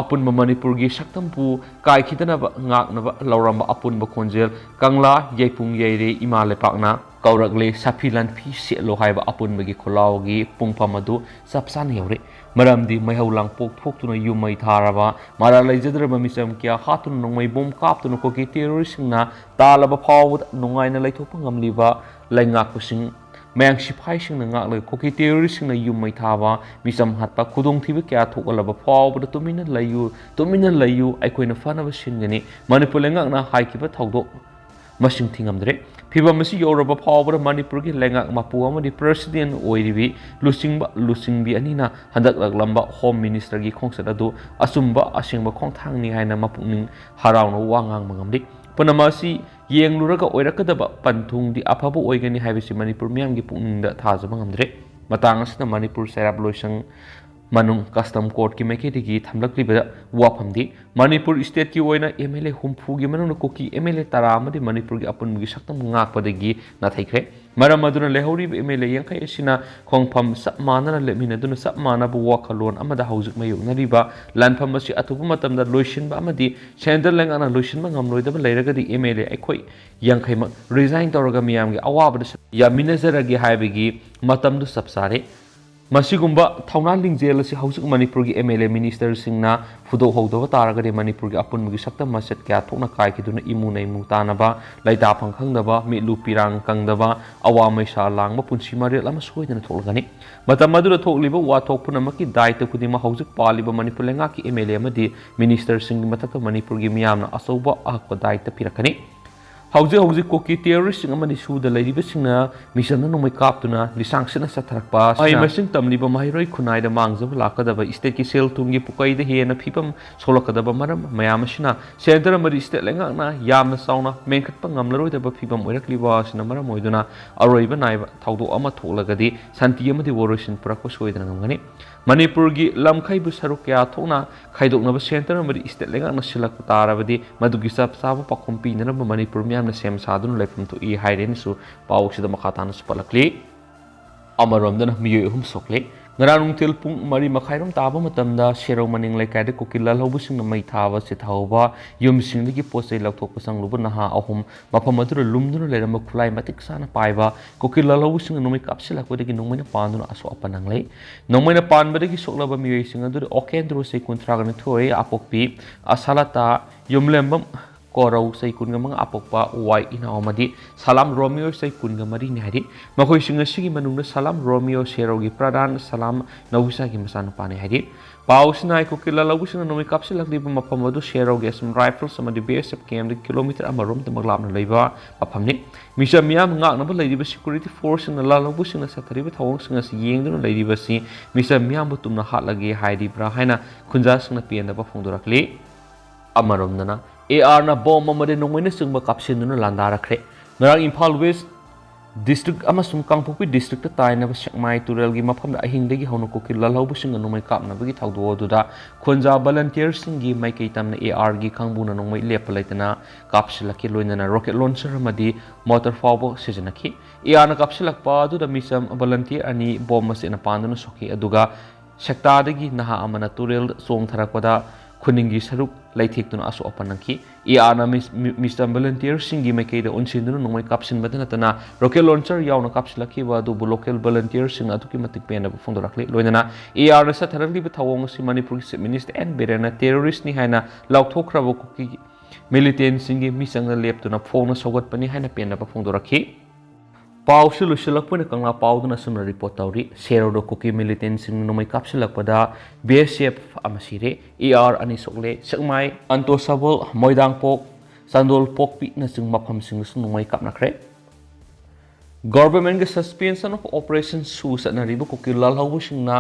ꯑꯄꯨꯟꯕ ꯃꯅꯤꯄꯨꯔꯒꯤ ꯁꯛꯇꯝꯕꯨ ꯀꯥꯏꯈꯤꯗꯅꯕ ꯉꯥꯛꯅꯕ ꯂꯧꯔꯝꯕ ꯑꯄꯨꯟꯕ ꯈꯣꯟꯖꯦꯜ ꯀꯪꯂꯥ ꯌꯩꯄꯨꯡ ꯌꯩꯔꯦ ꯏꯃꯥ ꯂꯩꯄꯥꯛꯅ ꯀꯧꯔꯛꯂꯦ ꯁꯥꯐꯤ ꯂꯥꯟꯐꯤ ꯁꯦꯠꯂꯣ ꯍꯥꯏꯕ ꯑꯄꯨꯟꯕꯒꯤ ꯈꯣꯜꯂꯥꯎꯒꯤ ꯄꯨꯡꯐꯝ ꯑꯗꯨ ꯆꯞ ꯆꯥꯅ ꯌꯧꯔꯦ꯫ ꯃꯔꯝꯗꯤ ꯃꯩꯍꯧ ꯂꯥꯡꯄꯣꯛ ꯊꯣꯛꯇꯨꯅ ꯌꯨꯝ ꯃꯩ ꯊꯥꯔꯕ, ꯃꯔꯥꯜ ꯂꯩꯖꯗ꯭ꯔꯕ ꯃꯤꯆꯝ ꯀꯌꯥ ꯍꯥꯠꯇꯨꯅ ꯅꯣꯡꯃꯩ ꯕꯣꯝ ꯀꯥꯞꯇꯨꯅ ꯀꯨꯀꯤ ꯇꯦꯔꯣꯔꯤꯁꯁꯤꯡꯅ ꯇꯥꯜꯂꯕ ꯐꯥꯎꯕꯗ ꯅꯨꯡꯉꯥꯏꯅ ꯂꯩꯊꯣꯛꯄ ꯉꯝꯂꯤꯕ ꯂꯩꯉꯥꯛꯄꯁꯤꯡ, ꯃꯌꯥꯡ ꯁꯤꯐꯥꯏꯁꯤꯡꯅ ꯉꯥꯛꯂꯒ ꯀꯨꯀꯤ ꯇꯦꯔꯣꯔꯤꯁꯁꯤꯡꯅ ꯌꯨꯝ ꯃꯩ ꯊꯥꯕ, ꯃꯤꯆꯝ ꯍꯥꯠꯄ, ꯈꯨꯗꯣꯡꯊꯤꯕ ꯀꯌꯥ ꯊꯣꯛꯍꯜꯂꯕ ꯐꯥꯎꯕꯗ ꯇꯨꯃꯤꯟꯅ ꯂꯩꯌꯨ, ꯇꯨꯃꯤꯟꯅ ꯂꯩꯌꯨ, ꯑꯩꯈꯣꯏꯅ ꯐꯅꯕ ꯁꯤꯟꯒꯅꯤ꯫ ꯃꯅꯤꯄꯨꯔ ꯂꯩꯉꯥꯛꯅ ꯍꯥꯏꯈꯤꯕ ꯊꯧꯗꯣꯛ ꯃꯁꯤꯡ ꯊꯤꯉꯝꯗ꯭ꯔꯦ꯫ ꯐꯤꯚꯝ ꯑꯁꯤ ꯌꯧꯔꯕ ꯐꯥꯎꯕꯗ ꯃꯅꯤꯄꯨꯔꯒꯤ ꯂꯩꯉꯥꯛ ꯃꯄꯨ ꯑꯃꯗꯤ ꯄ꯭ꯔꯁꯤꯗꯦꯟ ꯑꯣꯏꯔꯤꯕꯤ ꯂꯨꯆꯤꯡꯕ ꯂꯨꯆꯤꯡꯕꯤ ꯑꯅꯤꯅ ꯍꯟꯗꯛꯂꯛꯂꯝꯕ ꯍꯣꯝ ꯃꯤꯅꯤꯁꯇꯔꯒꯤ ꯈꯣꯡꯆꯠ ꯑꯗꯨ ꯑꯆꯨꯝꯕ ꯑꯁꯦꯡꯕ ꯈꯣꯡꯊꯥꯡꯅꯤ ꯍꯥꯏꯅ ꯃꯄꯨꯛꯅꯤꯡ ꯍꯔꯥꯎꯅ ꯋꯥ ꯉꯥꯡꯕ ꯉꯝꯂꯤ꯫ ꯄꯨꯝꯅꯃꯛ ꯑꯁꯤ ꯌꯦꯡꯂꯨꯔꯒ ꯑꯣꯏꯔꯛꯀꯗꯕ ꯄꯟꯊꯨꯡꯗꯤ ꯑꯐꯕ ꯑꯣꯏꯒꯅꯤ ꯍꯥꯏꯕꯁꯤ ꯃꯅꯤꯄꯨꯔ ꯃꯤꯌꯥꯝꯒꯤ ꯄꯨꯛꯅꯤꯡꯗ ꯊꯥꯖꯕ ꯉꯝꯗ꯭ꯔꯦ꯫ ꯃꯇꯥꯡ ꯑꯁꯤꯗ ꯃꯅꯤꯄꯨꯔ ꯆꯩꯔꯥꯛ ꯂꯣꯏꯁꯪ ꯃꯅꯨꯡ ꯀꯁꯇꯝ ꯀꯣꯔꯠꯀꯤ ꯃꯥꯏꯀꯩꯗꯒꯤ ꯊꯝꯂꯛꯂꯤꯕ ꯋꯥꯐꯝꯗꯤ, ꯃꯅꯤꯄꯨꯔ ꯁ꯭ꯇꯦꯠꯀꯤ ꯑꯣꯏꯅ ꯑꯦꯝ ꯑꯦꯜ ꯑꯦ ꯍꯨꯝꯐꯨꯒꯤ ꯃꯅꯨꯡꯗ ꯀꯨꯀꯤ ꯑꯦꯝ ꯑꯦꯜ ꯑꯦ ꯇꯔꯥ ꯑꯃꯗꯤ ꯃꯅꯤꯄꯨꯔꯒꯤ ꯑꯄꯨꯟꯕꯒꯤ ꯁꯛꯇꯝ ꯉꯥꯛꯄꯗꯒꯤ ꯅꯥꯊꯩꯈ꯭ꯔꯦ꯫ ꯃꯔꯝ ꯑꯗꯨꯅ ꯂꯩꯍꯧꯔꯤꯕ ꯑꯦꯝ ꯑꯦꯜ ꯑꯦ ꯌꯥꯡꯈꯩ ꯑꯁꯤꯅ ꯈꯣꯡꯐꯝ ꯆꯞ ꯃꯥꯟꯅꯅ ꯂꯦꯞꯃꯤꯟꯅꯗꯨꯅ ꯆꯞ ꯃꯥꯟꯅꯕ ꯋꯥꯈꯜꯂꯣꯟ ꯑꯃꯗ ꯍꯧꯖꯤꯛ ꯃꯥꯌꯣꯛꯅꯔꯤꯕ ꯂꯥꯟꯐꯝ ꯑꯁꯤ ꯑꯊꯨꯕ ꯃꯇꯝꯗ ꯂꯣꯏꯁꯤꯟꯕ ꯑꯃꯗꯤ ꯁꯦꯟꯇ꯭ꯔꯦꯜ ꯂꯩꯉꯥꯛꯅ ꯂꯣꯏꯁꯤꯟꯕ ꯉꯝꯂꯣꯏꯗꯕ ꯂꯩꯔꯒꯗꯤ ꯑꯦꯝ ꯑꯦꯜ ꯑꯦ ꯑꯩꯈꯣꯏ ꯌꯥꯡꯈꯩꯃꯛ ꯔꯤꯖꯥꯏꯟ ꯇꯧꯔꯒ ꯃꯤꯌꯥꯝꯒꯤ ꯑꯋꯥꯕꯗ ꯌꯥꯃꯤꯟꯅꯖꯔꯒꯦ ꯍꯥꯏꯕꯒꯤ ꯃꯇꯝꯗꯨ ꯆꯞ ꯆꯥꯔꯦ꯫ ꯃꯁꯤꯒꯨꯝꯕ ꯊꯧꯅꯥ ꯂꯤꯡꯖꯦꯜ ꯑꯁꯤ ꯍꯧꯖꯤꯛ ꯃꯅꯤꯄꯨꯔꯒꯤ ꯑꯦꯝ ꯑꯦꯜ ꯑꯦ ꯃꯤꯅꯤꯁꯇꯔꯁꯤꯡꯅ ꯐꯨꯗꯣꯛꯍꯧꯗꯕ ꯇꯥꯔꯒꯗꯤ ꯃꯅꯤꯄꯨꯔꯒꯤ ꯑꯄꯨꯟꯕꯒꯤ ꯁꯛꯇꯝ ꯃꯆꯦꯠ ꯀꯌꯥ ꯊꯣꯛꯅ ꯀꯥꯏꯈꯤꯗꯨꯅ ꯏꯃꯨꯅ ꯏꯃꯨ ꯇꯥꯅꯕ, ꯂꯩꯇꯥꯐꯝ ꯈꯪꯗꯕ, ꯃꯤꯠꯂꯨ ꯄꯤꯔꯥꯡ ꯀꯪꯗꯕ, ꯑꯋꯥ ꯃꯩꯁꯥ ꯂꯥꯡꯕ ꯄꯨꯟꯁꯤ ꯃꯔꯦꯜ ꯑꯃ ꯁꯣꯏꯗꯅ ꯊꯣꯛꯂꯒꯅꯤ꯫ ꯃꯇꯝ ꯑꯗꯨꯗ ꯊꯣꯛꯂꯤꯕ ꯋꯥꯊꯣꯛ ꯄꯨꯝꯅꯃꯛꯀꯤ ꯗꯥꯏꯇ ꯈꯨꯗꯤꯡꯃꯛ ꯍꯧꯖꯤꯛ ꯄꯥꯜꯂꯤꯕ ꯃꯅꯤꯄꯨꯔ ꯂꯩꯉꯥꯛꯀꯤ ꯑꯦꯝ ꯑꯦꯜ ꯑꯦ ꯑꯃꯗꯤ ꯃꯤꯅꯤꯁꯇꯔꯁꯤꯡꯒꯤ ꯃꯊꯛꯇ ꯃꯅꯤꯄꯨꯔꯒꯤ ꯃꯤꯌꯥꯝꯅ ꯑꯆꯧꯕ ꯑꯍꯛꯄ ꯗꯥꯏꯇ ꯄꯤꯔꯛꯀꯅꯤ꯫ ꯍꯧꯖꯤꯛ ꯍꯧꯖꯤꯛ ꯀꯨꯀꯤ ꯇꯦꯔꯣꯔꯤꯁꯁꯤꯡ ꯑꯃꯗꯤ ꯁꯨꯗ ꯂꯩꯔꯤꯕꯁꯤꯡꯅ ꯃꯤꯆꯝꯅ ꯅꯣꯡꯃꯩ ꯀꯥꯞꯇꯨꯅ ꯂꯤꯁꯥꯡ ꯁꯤꯠꯅ ꯆꯠꯊꯔꯛꯄ ꯑꯁꯤꯅ ꯃꯍꯩ ꯃꯁꯤꯡ ꯇꯝꯂꯤꯕ ꯃꯍꯩꯔꯣꯏ ꯈꯨꯟꯅꯥꯏꯗ ꯃꯥꯡꯖꯕ ꯂꯥꯛꯀꯗꯕ ꯁ꯭ꯇꯦꯠꯀꯤ ꯁꯦꯜ ꯊꯨꯝꯒꯤ ꯄꯨꯀꯩꯗ ꯍꯦꯟꯅ ꯐꯤꯕꯝ ꯁꯣꯛꯂꯛꯀꯗꯕ ꯃꯔꯝ ꯃꯌꯥꯝ ꯑꯁꯤꯅ ꯁꯦꯟꯇꯔ ꯑꯃꯗꯤ ꯁ꯭ꯇꯦꯠ ꯂꯩꯉꯥꯛꯅ ꯌꯥꯝꯅ ꯆꯥꯎꯅ ꯃꯦꯟꯈꯠꯄ ꯉꯝꯂꯔꯣꯏꯗꯕ ꯐꯤꯕꯝ ꯑꯣꯏꯔꯛꯂꯤꯕ ꯑꯁꯤꯅ ꯃꯔꯝ ꯑꯣꯏꯗꯨꯅ ꯑꯔꯣꯏꯕ ꯅꯥꯏꯕ ꯊꯧꯗꯣꯛ ꯑꯃ ꯊꯣꯛꯂꯒꯗꯤ ꯁꯥꯟꯇꯤ ꯑꯃꯗꯤ ꯋꯥꯔꯣꯏꯁꯤꯟ ꯄꯨꯔꯛꯄ ꯁꯣꯏꯗꯅ ꯉꯝꯒꯅꯤ꯫ ꯃꯅꯤꯄꯨꯔꯒꯤ ꯂꯝꯈꯩꯕꯨ ꯁꯔꯨꯛ ꯀꯌꯥ ꯊꯣꯛꯅ ꯈꯥꯏꯗꯣꯛꯅꯕ ꯁꯦꯟꯇꯔ ꯑꯃꯗꯤ ꯁ꯭ꯇꯦꯠ ꯂꯩꯉꯥꯛꯅ ꯁꯤꯜꯂꯛꯄ ꯇꯥꯔꯕꯗꯤ ꯃꯗꯨꯒꯤ ꯆꯞ ꯆꯥꯕ ꯄꯥꯎꯈꯨꯝ ꯄꯤꯅꯅꯕ ꯃꯅꯤꯄꯨꯔ ꯃꯤꯌꯥꯝꯅ ꯁꯦꯝ ꯁꯥꯗꯨꯅ ꯂꯩꯐꯝ ꯊꯣꯛꯏ ꯍꯥꯏꯔꯦꯅꯁꯨ ꯄꯥꯎ ꯑꯁꯤꯗ ꯃꯈꯥ ꯇꯥꯅꯁꯨ ꯄꯜꯂꯛꯂꯤ꯫ ꯑꯃꯔꯣꯝꯗꯅ ꯃꯤꯑꯣꯏ ꯑꯍꯨꯝ ꯁꯣꯛꯂꯦ꯫ ꯉꯔꯥꯡ ꯅꯨꯡꯊꯤꯜ ꯄꯨꯡ ꯃꯔꯤ ꯃꯈꯥꯏꯔꯣꯝ ꯇꯥꯕ ꯃꯇꯝꯗ ꯁꯦꯔꯧ ꯃꯅꯤꯡ ꯂꯩꯀꯥꯏꯗ ꯀꯨꯀꯤ ꯂꯥꯜꯍꯧꯕꯁꯤꯡꯅ ꯃꯩ ꯊꯥꯕ ꯆꯤꯊꯍꯧꯕ ꯌꯨꯝꯁꯤꯡꯗꯒꯤ ꯄꯣꯠ ꯆꯩ ꯂꯧꯊꯣꯛꯄ ꯆꯪꯂꯨꯕ ꯅꯍꯥ ꯑꯍꯨꯝ ꯃꯐꯝ ꯑꯗꯨꯗ ꯂꯨꯝꯗꯨꯅ ꯂꯩꯔꯝꯕ ꯈꯨꯠꯂꯥꯏ ꯃꯇꯤꯛ ꯆꯥꯅ ꯄꯥꯏꯕ ꯀꯨꯀꯤ ꯂꯥꯜꯍꯧꯕꯁꯤꯡꯅ ꯅꯣꯡꯃꯩ ꯀꯥꯞꯁꯤꯜꯂꯛꯄꯗꯒꯤ ꯅꯣꯡꯃꯩꯅ ꯄꯥꯟꯗꯨꯅ ꯑꯁꯣꯛ ꯑꯄꯟ ꯅꯪꯂꯦ꯫ ꯅꯣꯡꯃꯩꯅ ꯄꯥꯟꯕꯗꯒꯤ ꯁꯣꯛꯂꯕ ꯃꯤꯑꯣꯏꯁꯤꯡ ꯑꯗꯨꯗꯤ ꯑꯣꯀꯦꯟꯗ꯭ꯔꯣ ꯆꯍꯤ ꯀꯨꯟꯊ꯭ꯔꯥꯒ ꯅꯤꯊꯣꯏ, ꯑꯄꯣꯛꯄꯤ ꯑꯁꯥꯂꯥꯇꯥ ꯌꯨꯝꯂꯦꯝꯕꯝ ꯀꯣꯔꯧ ꯆꯍꯤ ꯀꯨꯟꯒ ꯃꯉꯥ, ꯑꯄꯣꯛꯄ ꯋꯥꯏ ꯏꯅꯥꯎ ꯑꯃꯗꯤ ꯁꯂꯥꯝ ꯔꯣꯃꯤꯌꯣ ꯆꯍꯤ ꯀꯨꯟꯒ ꯃꯔꯤꯅꯤ ꯍꯥꯏꯔꯤ꯫ ꯃꯈꯣꯏꯁꯤꯡ ꯑꯁꯤꯒꯤ ꯃꯅꯨꯡꯗ ꯁꯂꯥꯝ ꯔꯣꯃꯤꯌꯣ ꯁꯦꯔꯧꯒꯤ ꯄ꯭ꯔꯙꯥꯟ ꯁꯂꯥꯝ ꯅꯧꯕꯤꯁꯥꯒꯤ ꯃꯆꯥꯅꯨꯄꯥꯅꯤ ꯍꯥꯏꯔꯤ꯫ ꯄꯥꯎꯁꯤꯅ ꯍꯥꯏ, ꯀꯨꯀꯤ ꯂꯥꯜꯍꯧꯕꯁꯤꯡꯅ ꯅꯣꯡꯃꯩ ꯀꯥꯞꯁꯤꯜꯂꯛꯂꯤꯕ ꯃꯐꯝ ꯑꯗꯨ ꯁꯦꯔꯧꯒꯤ ꯑꯁꯝ ꯔꯥꯏꯐꯜꯁ ꯑꯃꯗꯤ ꯕꯤ ꯑꯦꯁ ꯑꯦꯐ ꯀꯦꯝꯗꯒꯤ ꯀꯤꯂꯣꯃꯤꯇꯔ ꯑꯃꯔꯣꯝꯗꯃꯛ ꯂꯥꯞꯅ ꯂꯩꯕ ꯃꯐꯝꯅꯤ꯫ ꯃꯤꯆꯝ ꯃꯤꯌꯥꯝ ꯉꯥꯛꯅꯕ ꯂꯩꯔꯤꯕ ꯁꯦꯀ꯭ꯌꯨꯔꯤꯇꯤ ꯐꯣꯔꯁꯁꯤꯡꯅ ꯂꯥꯜꯍꯧꯕꯁꯤꯡꯅ ꯆꯠꯊꯔꯤꯕ ꯊꯧꯑꯣꯡꯁꯤꯡ ꯑꯁꯤ ꯌꯦꯡꯗꯨꯅ ꯂꯩꯔꯤꯕꯁꯤ ꯃꯤꯆꯝ ꯃꯤꯌꯥꯝꯕꯨ ꯇꯨꯝꯅ ꯍꯥꯠꯂꯒꯦ ꯍꯥꯏꯔꯤꯕ꯭ꯔꯥ ꯍꯥꯏꯅ ꯈꯨꯟꯖꯥꯁꯤꯡꯅ ꯄꯦꯟꯗꯕ ꯐꯣꯡꯗꯣꯔꯛꯂꯤ꯫ ꯑꯃꯔꯣꯝꯗꯅ ꯑꯦ ꯑꯥꯔꯅ ꯕꯣꯝ ꯑꯃꯗꯤ ꯅꯣꯡꯃꯩꯅꯆꯤꯡꯕ ꯀꯥꯞꯁꯤꯟꯗꯨꯅ ꯂꯥꯟꯗꯥꯔꯛꯈ꯭ꯔꯦ꯫ ꯉꯔꯥꯡ ꯏꯝꯐꯥꯜ ꯋꯦꯁ ꯗꯤꯁꯇ꯭ꯔꯤꯛ ꯑꯃꯁꯨꯡ ꯀꯥꯡꯄꯣꯛꯄꯤ ꯗꯤꯁꯇ꯭ꯔꯤꯛꯇ ꯇꯥꯏꯅꯕ ꯁꯦꯛꯃꯥꯏ ꯇꯨꯔꯦꯜꯒꯤ ꯃꯐꯝꯗ ꯑꯍꯤꯡꯗꯒꯤ ꯍꯧꯅ ꯀꯨꯀꯤ ꯂꯥꯜꯍꯧꯕꯁꯤꯡꯅ ꯅꯣꯡꯃꯩ ꯀꯥꯞꯅꯕꯒꯤ ꯊꯧꯗꯣꯛ ꯑꯗꯨꯗ ꯈꯣꯟꯖꯥ ꯚꯂꯟꯇꯤꯌꯔꯁꯤꯡꯒꯤ ꯃꯥꯏꯀꯩ ꯇꯝꯅ ꯑꯦ ꯑꯥꯔꯒꯤ ꯀꯥꯡꯕꯨꯅ ꯅꯣꯡꯃꯩ ꯂꯦꯞꯄ ꯂꯩꯇꯅ ꯀꯥꯞꯁꯤꯜꯂꯛꯈꯤ, ꯂꯣꯏꯅꯅ ꯔꯣꯀꯦꯠ ꯂꯣꯟꯆꯔ ꯑꯃꯗꯤ ꯃꯣꯇꯔ ꯐꯥꯎꯕ ꯁꯤꯖꯤꯟꯅꯈꯤ꯫ ꯑꯦ ꯑꯥꯔꯅ ꯀꯥꯞꯁꯤꯜꯂꯛꯄ ꯑꯗꯨꯗ ꯃꯤꯆꯝ ꯚꯂꯟꯇꯤꯌꯔ ꯑꯅꯤ ꯕꯣꯝ ꯃꯆꯦꯠꯅ ꯄꯥꯟꯗꯨꯅ ꯁꯣꯛꯈꯤ, ꯑꯗꯨꯒ ꯁꯦꯛꯇꯥꯗꯒꯤ ꯅꯍꯥ ꯑꯃꯅ ꯇꯨꯔꯦꯜꯗ ꯆꯣꯡꯊꯔꯛꯄꯗ ꯈꯨꯅꯤꯡꯒꯤ ꯁꯔꯨꯛ ꯂꯩꯊꯦꯛꯇꯨꯅ ꯑꯁꯣꯛ ꯑꯄꯟ ꯅꯪꯈꯤ꯫ ꯑꯦ ꯑꯥꯔꯅ ꯃꯤꯁ-, ꯃꯤ-, ꯃꯤꯆꯝ ꯚꯂꯟꯇꯤꯌꯔꯁꯤꯡꯒꯤ ꯃꯥꯏꯀꯩꯗ ꯑꯣꯟꯁꯤꯟꯗꯨꯅ ꯅꯣꯡꯃꯩ ꯀꯥꯞꯁꯤꯟꯕꯗ ꯅꯠꯇꯅ ꯔꯣꯀꯦꯠ ꯂꯣꯟꯆꯔ ꯌꯥꯎꯅ ꯀꯥꯞꯁꯤꯜꯂꯛꯈꯤꯕ ꯑꯗꯨꯕꯨ ꯂꯣꯀꯦꯜ ꯚꯂꯟꯇꯤꯌꯔꯁꯤꯡꯅ ꯑꯗꯨꯛꯀꯤ ꯃꯇꯤꯛ ꯄꯦꯟꯗꯕ ꯐꯣꯡꯗꯣꯔꯛꯂꯤ꯫ ꯂꯣꯏꯅꯅ ꯑꯦ ꯑꯥꯔꯅ ꯆꯠꯊꯔꯛꯂꯤꯕ ꯊꯧꯑꯣꯡ ꯑꯁꯤ ꯃꯅꯤꯄꯨꯔꯒꯤ ꯆꯤꯐ ꯃꯤꯅꯤꯁꯇꯔ ꯑꯦꯟ ꯕꯤꯔꯦꯟꯅ ꯇꯦꯔꯣꯔꯤꯁ꯭ꯠꯅꯤ ꯍꯥꯏꯅ ꯂꯥꯎꯊꯣꯛꯈ꯭ꯔꯕ ꯀꯨꯀꯤ ꯃꯤꯂꯤꯇꯦꯟꯠꯁꯤꯡꯒꯤ ꯃꯤꯆꯪꯗ ꯂꯦꯞꯇꯨꯅ ꯐꯣꯡꯅ ꯁꯧꯒꯠꯄꯅꯤ ꯍꯥꯏꯅ ꯄꯦꯟꯗꯕ ꯐꯣꯡꯗꯣꯔꯛꯈꯤ꯫ ꯄꯥꯎꯁꯤ ꯂꯣꯏꯁꯤꯜꯂꯛꯄ ꯑꯣꯏꯅ ꯀꯪꯂꯥ ꯄꯥꯎꯗꯅ ꯑꯁꯨꯝꯅ ꯔꯤꯄꯣꯔꯠ ꯇꯧꯔꯤ꯫ ꯁꯦꯔꯧꯗ ꯀꯨꯀꯤ ꯃꯤꯂꯤꯇꯦꯟꯠꯁꯤꯡꯅ ꯅꯣꯡꯃꯩ ꯀꯥꯞꯁꯤꯜꯂꯛꯄꯗ ꯕꯤ ꯑꯦꯁ ꯑꯦꯐ ꯑꯃ ꯁꯤꯔꯦ, ꯑꯦ ꯑꯥꯔ ꯑꯅꯤ ꯁꯣꯛꯂꯦ꯫ ꯁꯦꯛꯃꯥꯏ, ꯑꯟꯇꯣꯁꯥꯕꯜ, ꯃꯣꯏꯗꯥꯡꯄꯣꯛ, ꯆꯥꯟꯗꯣꯜ ꯄꯣꯛꯄꯤꯅꯆꯤꯡꯕ ꯃꯐꯝꯁꯤꯡꯗꯁꯨ ꯅꯣꯡꯃꯩ ꯀꯥꯞꯅꯈ꯭ꯔꯦ꯫ ꯒꯣꯚꯔꯟꯃꯦꯟꯠꯀꯤ suspension of operation ꯁꯨ ꯆꯠꯅꯔꯤꯕ ꯀꯨꯀꯤ ꯂꯥꯜꯍꯧꯕꯁꯤꯡꯅ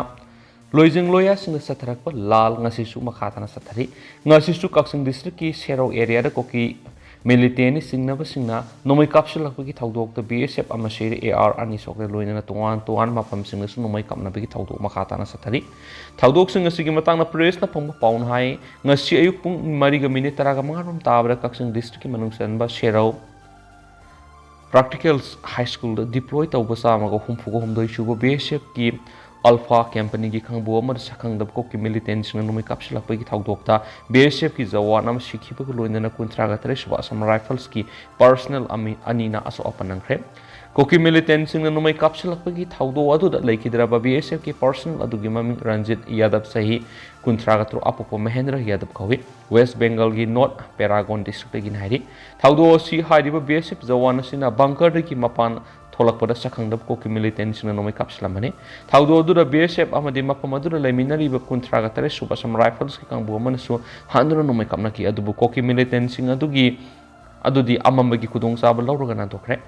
ꯂꯣꯏꯖꯤꯡ ꯂꯣꯌꯥꯁꯤꯡꯗ ꯆꯠꯊꯔꯛꯄ ꯂꯥꯜ ꯉꯁꯤꯁꯨ ꯃꯈꯥ ꯇꯥꯅ ꯆꯠꯊꯔꯤ꯫ ꯉꯁꯤꯁꯨ ꯀꯛꯆꯤꯡ ꯗꯤꯁꯇ꯭ꯔꯤꯛꯀꯤ ꯁꯦꯔꯧ ꯑꯦꯔꯤꯌꯥꯗ ꯀꯨꯀꯤ ꯃꯤꯂꯤꯇꯦꯟꯠꯅ ꯆꯤꯡꯅꯕꯁꯤꯡꯅ ꯅꯣꯡꯃꯩ ꯀꯥꯞꯁꯤꯜꯂꯛꯄꯒꯤ ꯊꯧꯗꯣꯛꯇ ꯕꯤ ꯑꯦꯁ ꯑꯦꯐ ꯑꯃ ꯁꯤꯔꯦ, ꯑꯦ ꯑꯥꯔ ꯑꯅꯤ ꯁꯣꯛꯂꯦ, ꯂꯣꯏꯅꯅ ꯇꯣꯉꯥꯟ ꯇꯣꯉꯥꯟꯕ ꯃꯐꯝꯁꯤꯡꯗꯁꯨ ꯅꯣꯡꯃꯩ ꯀꯥꯞꯅꯕꯒꯤ ꯊꯧꯗꯣꯛ ꯃꯈꯥ ꯇꯥꯅ ꯆꯠꯊꯔꯤ꯫ ꯊꯧꯗꯣꯛꯁꯤꯡ ꯑꯁꯤꯒꯤ ꯃꯇꯥꯡꯗ ꯄ꯭ꯔꯦꯁꯅ ꯐꯪꯕ ꯄꯥꯎꯅ ꯍꯥꯏ, ꯉꯁꯤ ꯑꯌꯨꯛ ꯄꯨꯡ ꯃꯔꯤꯒ ꯃꯤꯅꯤꯠ ꯇꯔꯥꯒ ꯃꯉꯥꯔꯣꯝ ꯇꯥꯕꯗ ꯀꯛꯆꯤꯡ ꯗꯤꯁꯇ꯭ꯔꯤꯛꯀꯤ ꯃꯅꯨꯡ ꯆꯟꯕ ꯁꯦꯔꯧ ꯄ꯭ꯔꯥꯛꯇꯤꯀꯦꯜꯁ ꯍꯥꯏ ꯁ꯭ꯀꯨꯜꯗ ꯗꯤꯄ꯭ꯂꯣꯏ ꯇꯧꯕ ꯆꯥꯝꯃꯒ ꯍꯨꯝꯐꯨꯒ ꯍꯨꯝꯗꯣꯏ ꯁꯨꯕ ꯕꯤ ꯑꯦꯁ ꯑꯦꯐꯀꯤ ꯑꯜꯐꯥ ꯀꯦꯝꯄꯅꯤꯒꯤ ꯈꯪꯕꯨ ꯑꯃꯗ ꯁꯛꯈꯪꯗꯕ ꯀꯨꯀꯤ ꯃꯤꯂꯤꯇꯦꯟꯁꯤꯡꯅ ꯅꯣꯡꯃꯩ ꯀꯥꯞꯁꯤꯜꯂꯛꯄꯒꯤ ꯊꯧꯗꯣꯛꯇ ꯕꯤ ꯑꯦꯁ ꯑꯦꯐꯀꯤ ꯖꯋꯥꯟ ꯑꯃ ꯁꯤꯈꯤꯕꯒ ꯂꯣꯏꯅꯅ ꯀꯨꯟꯊ꯭ꯔꯥꯒ ꯇꯔꯦꯠ ꯁꯨꯕ ꯑꯁꯥꯝ ꯔꯥꯏꯐꯜꯁꯀꯤ ꯄꯔꯁꯅꯦꯜ ꯑꯅꯤꯅ ꯑꯁꯣꯛ ꯑꯄꯟ ꯅꯪꯈ꯭ꯔꯦ꯫ ꯀꯨꯀꯤ ꯃꯤꯂꯤꯇꯦꯟꯁꯤꯡꯅ ꯅꯣꯡꯃꯩ ꯀꯥꯞꯁꯤꯜꯂꯛꯄꯒꯤ ꯊꯧꯗꯣꯛ ꯑꯗꯨꯗ ꯂꯩꯈꯤꯗ꯭ꯔꯕ ꯕꯤ ꯑꯦꯁ ꯑꯦꯐꯀꯤ ꯄꯔꯁꯅꯦꯜ ꯑꯗꯨꯒꯤ ꯃꯃꯤꯡ ꯔꯟꯖꯤꯠ ꯌꯥꯗꯕ, ꯆꯍꯤ ꯀꯨꯟꯊ꯭ꯔꯥꯒ ꯇꯔꯨꯛ, ꯑꯄꯣꯛꯄ ꯃꯍꯦꯟꯗ꯭ꯔ ꯌꯥꯗꯕ ꯀꯧꯏ꯫ ꯋꯦꯁ ꯕꯦꯡꯒꯜꯒꯤ ꯅꯣꯔꯠ ꯄꯦꯔꯥꯒꯣꯟ ꯗꯤꯁꯇ꯭ꯔꯤꯛꯇꯒꯤꯅꯤ ꯍꯥꯏꯔꯤ꯫ ꯊꯧꯗꯣꯛ ꯑꯁꯤ ꯍꯥꯏꯔꯤꯕ ꯕꯤ ꯑꯦꯁ ꯑꯦꯐ ꯖꯋꯥꯟ ꯑꯁꯤꯅ ꯕꯪꯀꯔꯗꯒꯤ ꯃꯄꯥꯟ ꯊꯣꯛꯂꯛꯄꯗ ꯁꯛꯈꯪꯗꯕ ꯀꯨꯀꯤ ꯃꯤꯂꯤꯇꯦꯟꯁꯤꯡꯅ ꯅꯣꯡꯃꯩ ꯀꯥꯞꯁꯤꯜꯂꯝꯕꯅꯤ꯫ ꯊꯧꯗꯣꯛ ꯑꯗꯨꯗ ꯕꯤ ꯑꯦꯁ ꯑꯦꯐ ꯑꯃꯗꯤ ꯃꯐꯝ ꯑꯗꯨꯗ ꯂꯩꯃꯤꯟꯅꯔꯤꯕ ꯀꯨꯟꯊ꯭ꯔꯥꯒ ꯇꯔꯦꯠ ꯁꯨꯕ ꯑꯁꯥꯝ ꯔꯥꯏꯐꯜꯁꯀꯤ ꯀꯥꯡꯕꯨ ꯑꯃꯅꯁꯨ ꯍꯟꯗꯨꯅ ꯅꯣꯡꯃꯩ ꯀꯥꯞꯅꯈꯤ, ꯑꯗꯨꯕꯨ ꯀꯨꯀꯤ ꯃꯤꯂꯤꯇꯦꯟꯁꯤꯡ ꯑꯗꯨꯒꯤ, ꯑꯗꯨꯗꯤ ꯑꯃꯝꯕꯒꯤ ꯈꯨꯗꯣꯡꯆꯥꯕ ꯂꯧꯔꯒ ꯅꯥꯟꯊꯣꯛꯈ꯭ꯔꯦ꯫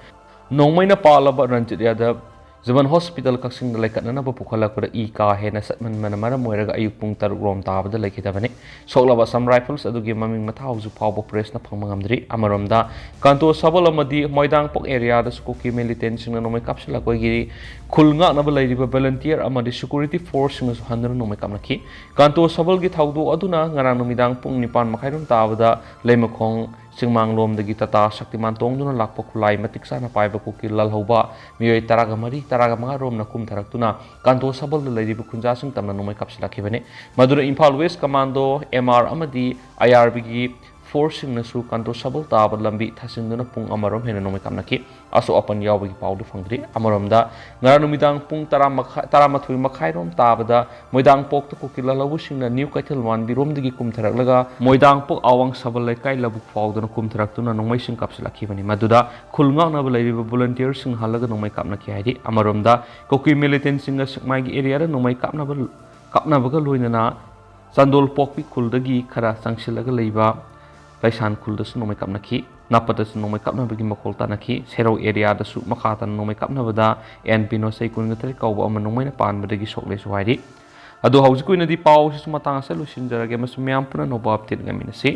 ꯅꯣꯡꯃꯩꯅ ꯄꯥꯜꯂꯕ ꯔꯟꯖꯤꯠ ꯌꯥꯗꯕ ꯖꯤꯕꯟ ꯍꯣꯁꯄꯤꯇꯥꯜ ꯀꯛꯆꯤꯡꯗ ꯂꯩꯈꯠꯅꯅꯕ ꯄꯨꯈꯠꯂꯛꯄꯗ ꯏ ꯀꯥ ꯍꯦꯟꯅ ꯆꯠꯃꯟꯕꯅ ꯃꯔꯝ ꯑꯣꯏꯔꯒ ꯑꯌꯨꯛ ꯄꯨꯡ ꯇꯔꯨꯛ ꯔꯣꯝ ꯇꯥꯕꯗ ꯂꯩꯈꯤꯗꯕꯅꯤ꯫ ꯁꯣꯛꯂꯕ ꯑꯁꯥꯝ ꯔꯥꯏꯐꯜꯁ ꯑꯗꯨꯒꯤ ꯃꯃꯤꯡ ꯃꯊꯥ ꯍꯧꯖꯤꯛ ꯐꯥꯎꯕ ꯄ꯭ꯔꯦꯁꯅ ꯐꯪꯕ ꯉꯝꯗ꯭ꯔꯤ꯫ ꯑꯃꯔꯣꯝꯗ, ꯀꯥꯟꯇꯣ ꯁꯕꯜ ꯑꯃꯗꯤ ꯃꯣꯏꯗꯥꯡꯄꯣꯛ ꯑꯦꯔꯤꯌꯥꯗꯁꯨ ꯀꯨꯀꯤ ꯃꯤꯂꯤꯇꯦꯟꯁꯤꯡꯅ ꯅꯣꯡꯃꯩ ꯀꯥꯞꯁꯤꯜꯂꯛꯄꯒꯤ ꯈꯨꯜ ꯉꯥꯛꯅꯕ ꯂꯩꯔꯤꯕ ꯚꯣꯂꯨꯟꯇꯤꯌꯔ ꯑꯃꯗꯤ ꯁꯦꯀ꯭ꯌꯨꯔꯤꯇꯤ ꯐꯣꯔꯁꯁꯤꯡꯅꯁꯨ ꯍꯟꯗꯨꯅ ꯅꯣꯡꯃꯩ ꯀꯥꯞꯅꯈꯤ꯫ ꯀꯥꯟꯇꯣ ꯁꯕꯜꯒꯤ ꯊꯧꯗꯣꯛ ꯑꯗꯨꯅ ꯉꯔꯥꯡ ꯅꯨꯃꯤꯗꯥꯡ ꯄꯨꯡ ꯅꯤꯄꯥꯟ ꯃꯈꯥꯏꯔꯣꯝ ꯇꯥꯕꯗ ꯂꯩꯃꯈꯣꯡ ꯆꯤꯡꯃꯥꯡꯂꯣꯝꯗꯒꯤ ꯇꯥꯇꯥ ꯁꯛꯇꯤꯃꯥꯟ ꯇꯣꯡꯗꯨꯅ ꯂꯥꯛꯄ ꯈꯨꯠꯂꯥꯏ ꯃꯇꯤꯛ ꯆꯥꯅ ꯄꯥꯏꯕ ꯀꯨꯀꯤ ꯂꯥꯜꯍꯧꯕ ꯃꯤꯑꯣꯏ ꯇꯔꯥꯒ ꯃꯔꯤ, ꯇꯔꯥꯒ ꯃꯉꯥ ꯔꯣꯝꯅ ꯀꯨꯝꯊꯔꯛꯇꯨꯅ ꯀꯥꯟꯇꯣ ꯁꯕꯜꯗ ꯂꯩꯔꯤꯕ ꯈꯨꯟꯖꯥꯁꯤꯡ ꯇꯝꯅ ꯅꯣꯡꯃꯩ ꯀꯥꯞꯁꯤꯜꯂꯛꯈꯤꯕꯅꯤ꯫ ꯃꯗꯨꯗ Imphal west commando, M R ꯑꯃꯗꯤ ꯑꯥꯏ ꯑꯥꯔ ꯕꯤꯒꯤ ꯐꯣꯔꯁꯁꯤꯡꯅꯁꯨ ꯀꯥꯟꯇꯣ ꯁꯕꯜ ꯇꯥꯕ ꯂꯝꯕꯤ ꯊꯥꯁꯤꯟꯗꯨꯅ ꯄꯨꯡ ꯑꯃꯔꯣꯝ ꯍꯦꯟꯅ ꯅꯣꯡꯃꯩ ꯀꯥꯞꯅꯈꯤ꯫ ꯑꯁꯣꯛ ꯑꯄꯟ ꯌꯥꯎꯕꯒꯤ ꯄꯥꯎꯗꯤ ꯐꯪꯗ꯭ꯔꯤ꯫ ꯑꯃꯔꯣꯝꯗ, ꯉꯔꯥꯡ ꯅꯨꯃꯤꯗꯥꯡ ꯄꯨꯡ ꯇꯔꯥ ꯃꯈꯥꯏ, ꯇꯔꯥꯃꯥꯊꯣꯏ ꯃꯈꯥꯏꯔꯣꯝ ꯇꯥꯕꯗ ꯃꯣꯏꯗꯥꯡꯄꯣꯛꯇ ꯀꯨꯀꯤ ꯂꯥꯜꯍꯧꯕꯁꯤꯡꯅ ꯅ꯭ꯌꯨ ꯀꯩꯊꯦꯜ ꯃꯥꯟꯕꯤꯔꯣꯝꯗꯒꯤ ꯀꯨꯝꯊꯔꯛꯂꯒ ꯃꯣꯏꯗꯥꯡꯄꯣꯛ ꯑꯋꯥꯡ ꯁꯕꯜ ꯂꯩꯀꯥꯏ ꯂꯧꯕꯨꯛ ꯐꯥꯎꯗꯨꯅ ꯀꯨꯝꯊꯔꯛꯇꯨꯅ ꯅꯣꯡꯃꯩꯁꯤꯡ ꯀꯥꯞꯁꯤꯜꯂꯛꯈꯤꯕꯅꯤ꯫ ꯃꯗꯨꯗ ꯈꯨꯜ ꯉꯥꯛꯅꯕ ꯂꯩꯔꯤꯕ ꯚꯣꯂꯨꯟꯇꯤꯌꯔꯁꯤꯡ ꯍꯜꯂꯒ ꯅꯣꯡꯃꯩ ꯀꯥꯞꯅꯈꯤ ꯍꯥꯏꯔꯤ꯫ ꯑꯃꯔꯣꯝꯗ, ꯀꯨꯀꯤ ꯃꯤꯂꯤꯇꯦꯟꯁꯤꯡꯅ ꯁꯦꯛꯃꯥꯏꯒꯤ ꯑꯦꯔꯤꯌꯥꯗ ꯅꯣꯡꯃꯩ ꯀꯥꯞꯅꯕ, ꯀꯥꯞꯅꯕꯒ ꯂꯣꯏꯅꯅ ꯆꯥꯟꯗꯣꯜ ꯄꯣꯛꯄꯤ ꯈꯨꯜꯗꯒꯤ ꯈꯔ ꯆꯪꯁꯤꯜꯂꯒ ꯂꯩꯕ ꯂꯩꯁꯥꯟ ꯈꯨꯜꯗꯁꯨ ꯅꯣꯡꯃꯩ ꯀꯥꯞꯅꯈꯤ꯫ ꯅꯥꯄꯗꯁꯨ ꯅꯣꯡꯃꯩ ꯀꯥꯞꯅꯕꯒꯤ ꯃꯈꯣꯜ ꯇꯥꯅꯈꯤ꯫ ꯁꯦꯔꯧ ꯑꯦꯔꯤꯌꯥꯗꯁꯨ ꯃꯈꯥ ꯇꯥꯅ ꯅꯣꯡꯃꯩ ꯀꯥꯞꯅꯕꯗ ꯑꯦꯟ ꯄꯤꯅꯣ ꯆꯍꯤ ꯀꯨꯟꯒ ꯇꯔꯦꯠ ꯀꯧꯕ ꯑꯃ ꯅꯣꯡꯃꯩꯅ ꯄꯥꯟꯕꯗꯒꯤ ꯁꯣꯛꯂꯦꯁꯨ ꯍꯥꯏꯔꯤ꯫ ꯑꯗꯣ ꯍꯧꯖꯤꯛꯀꯤ ꯑꯣꯏꯅꯗꯤ ꯄꯥꯎ ꯑꯁꯤꯁꯨ ꯃꯇꯥꯡ ꯑꯁꯤꯗ ꯂꯣꯏꯁꯤꯟꯖꯔꯒꯦ ꯑꯃꯁꯨꯡ ꯃꯌꯥꯝ ꯄꯨꯟꯅ ꯑꯅꯧꯕ ꯑꯞꯗꯦꯠ ꯉꯥꯏꯃꯤꯟꯅꯁꯤ꯫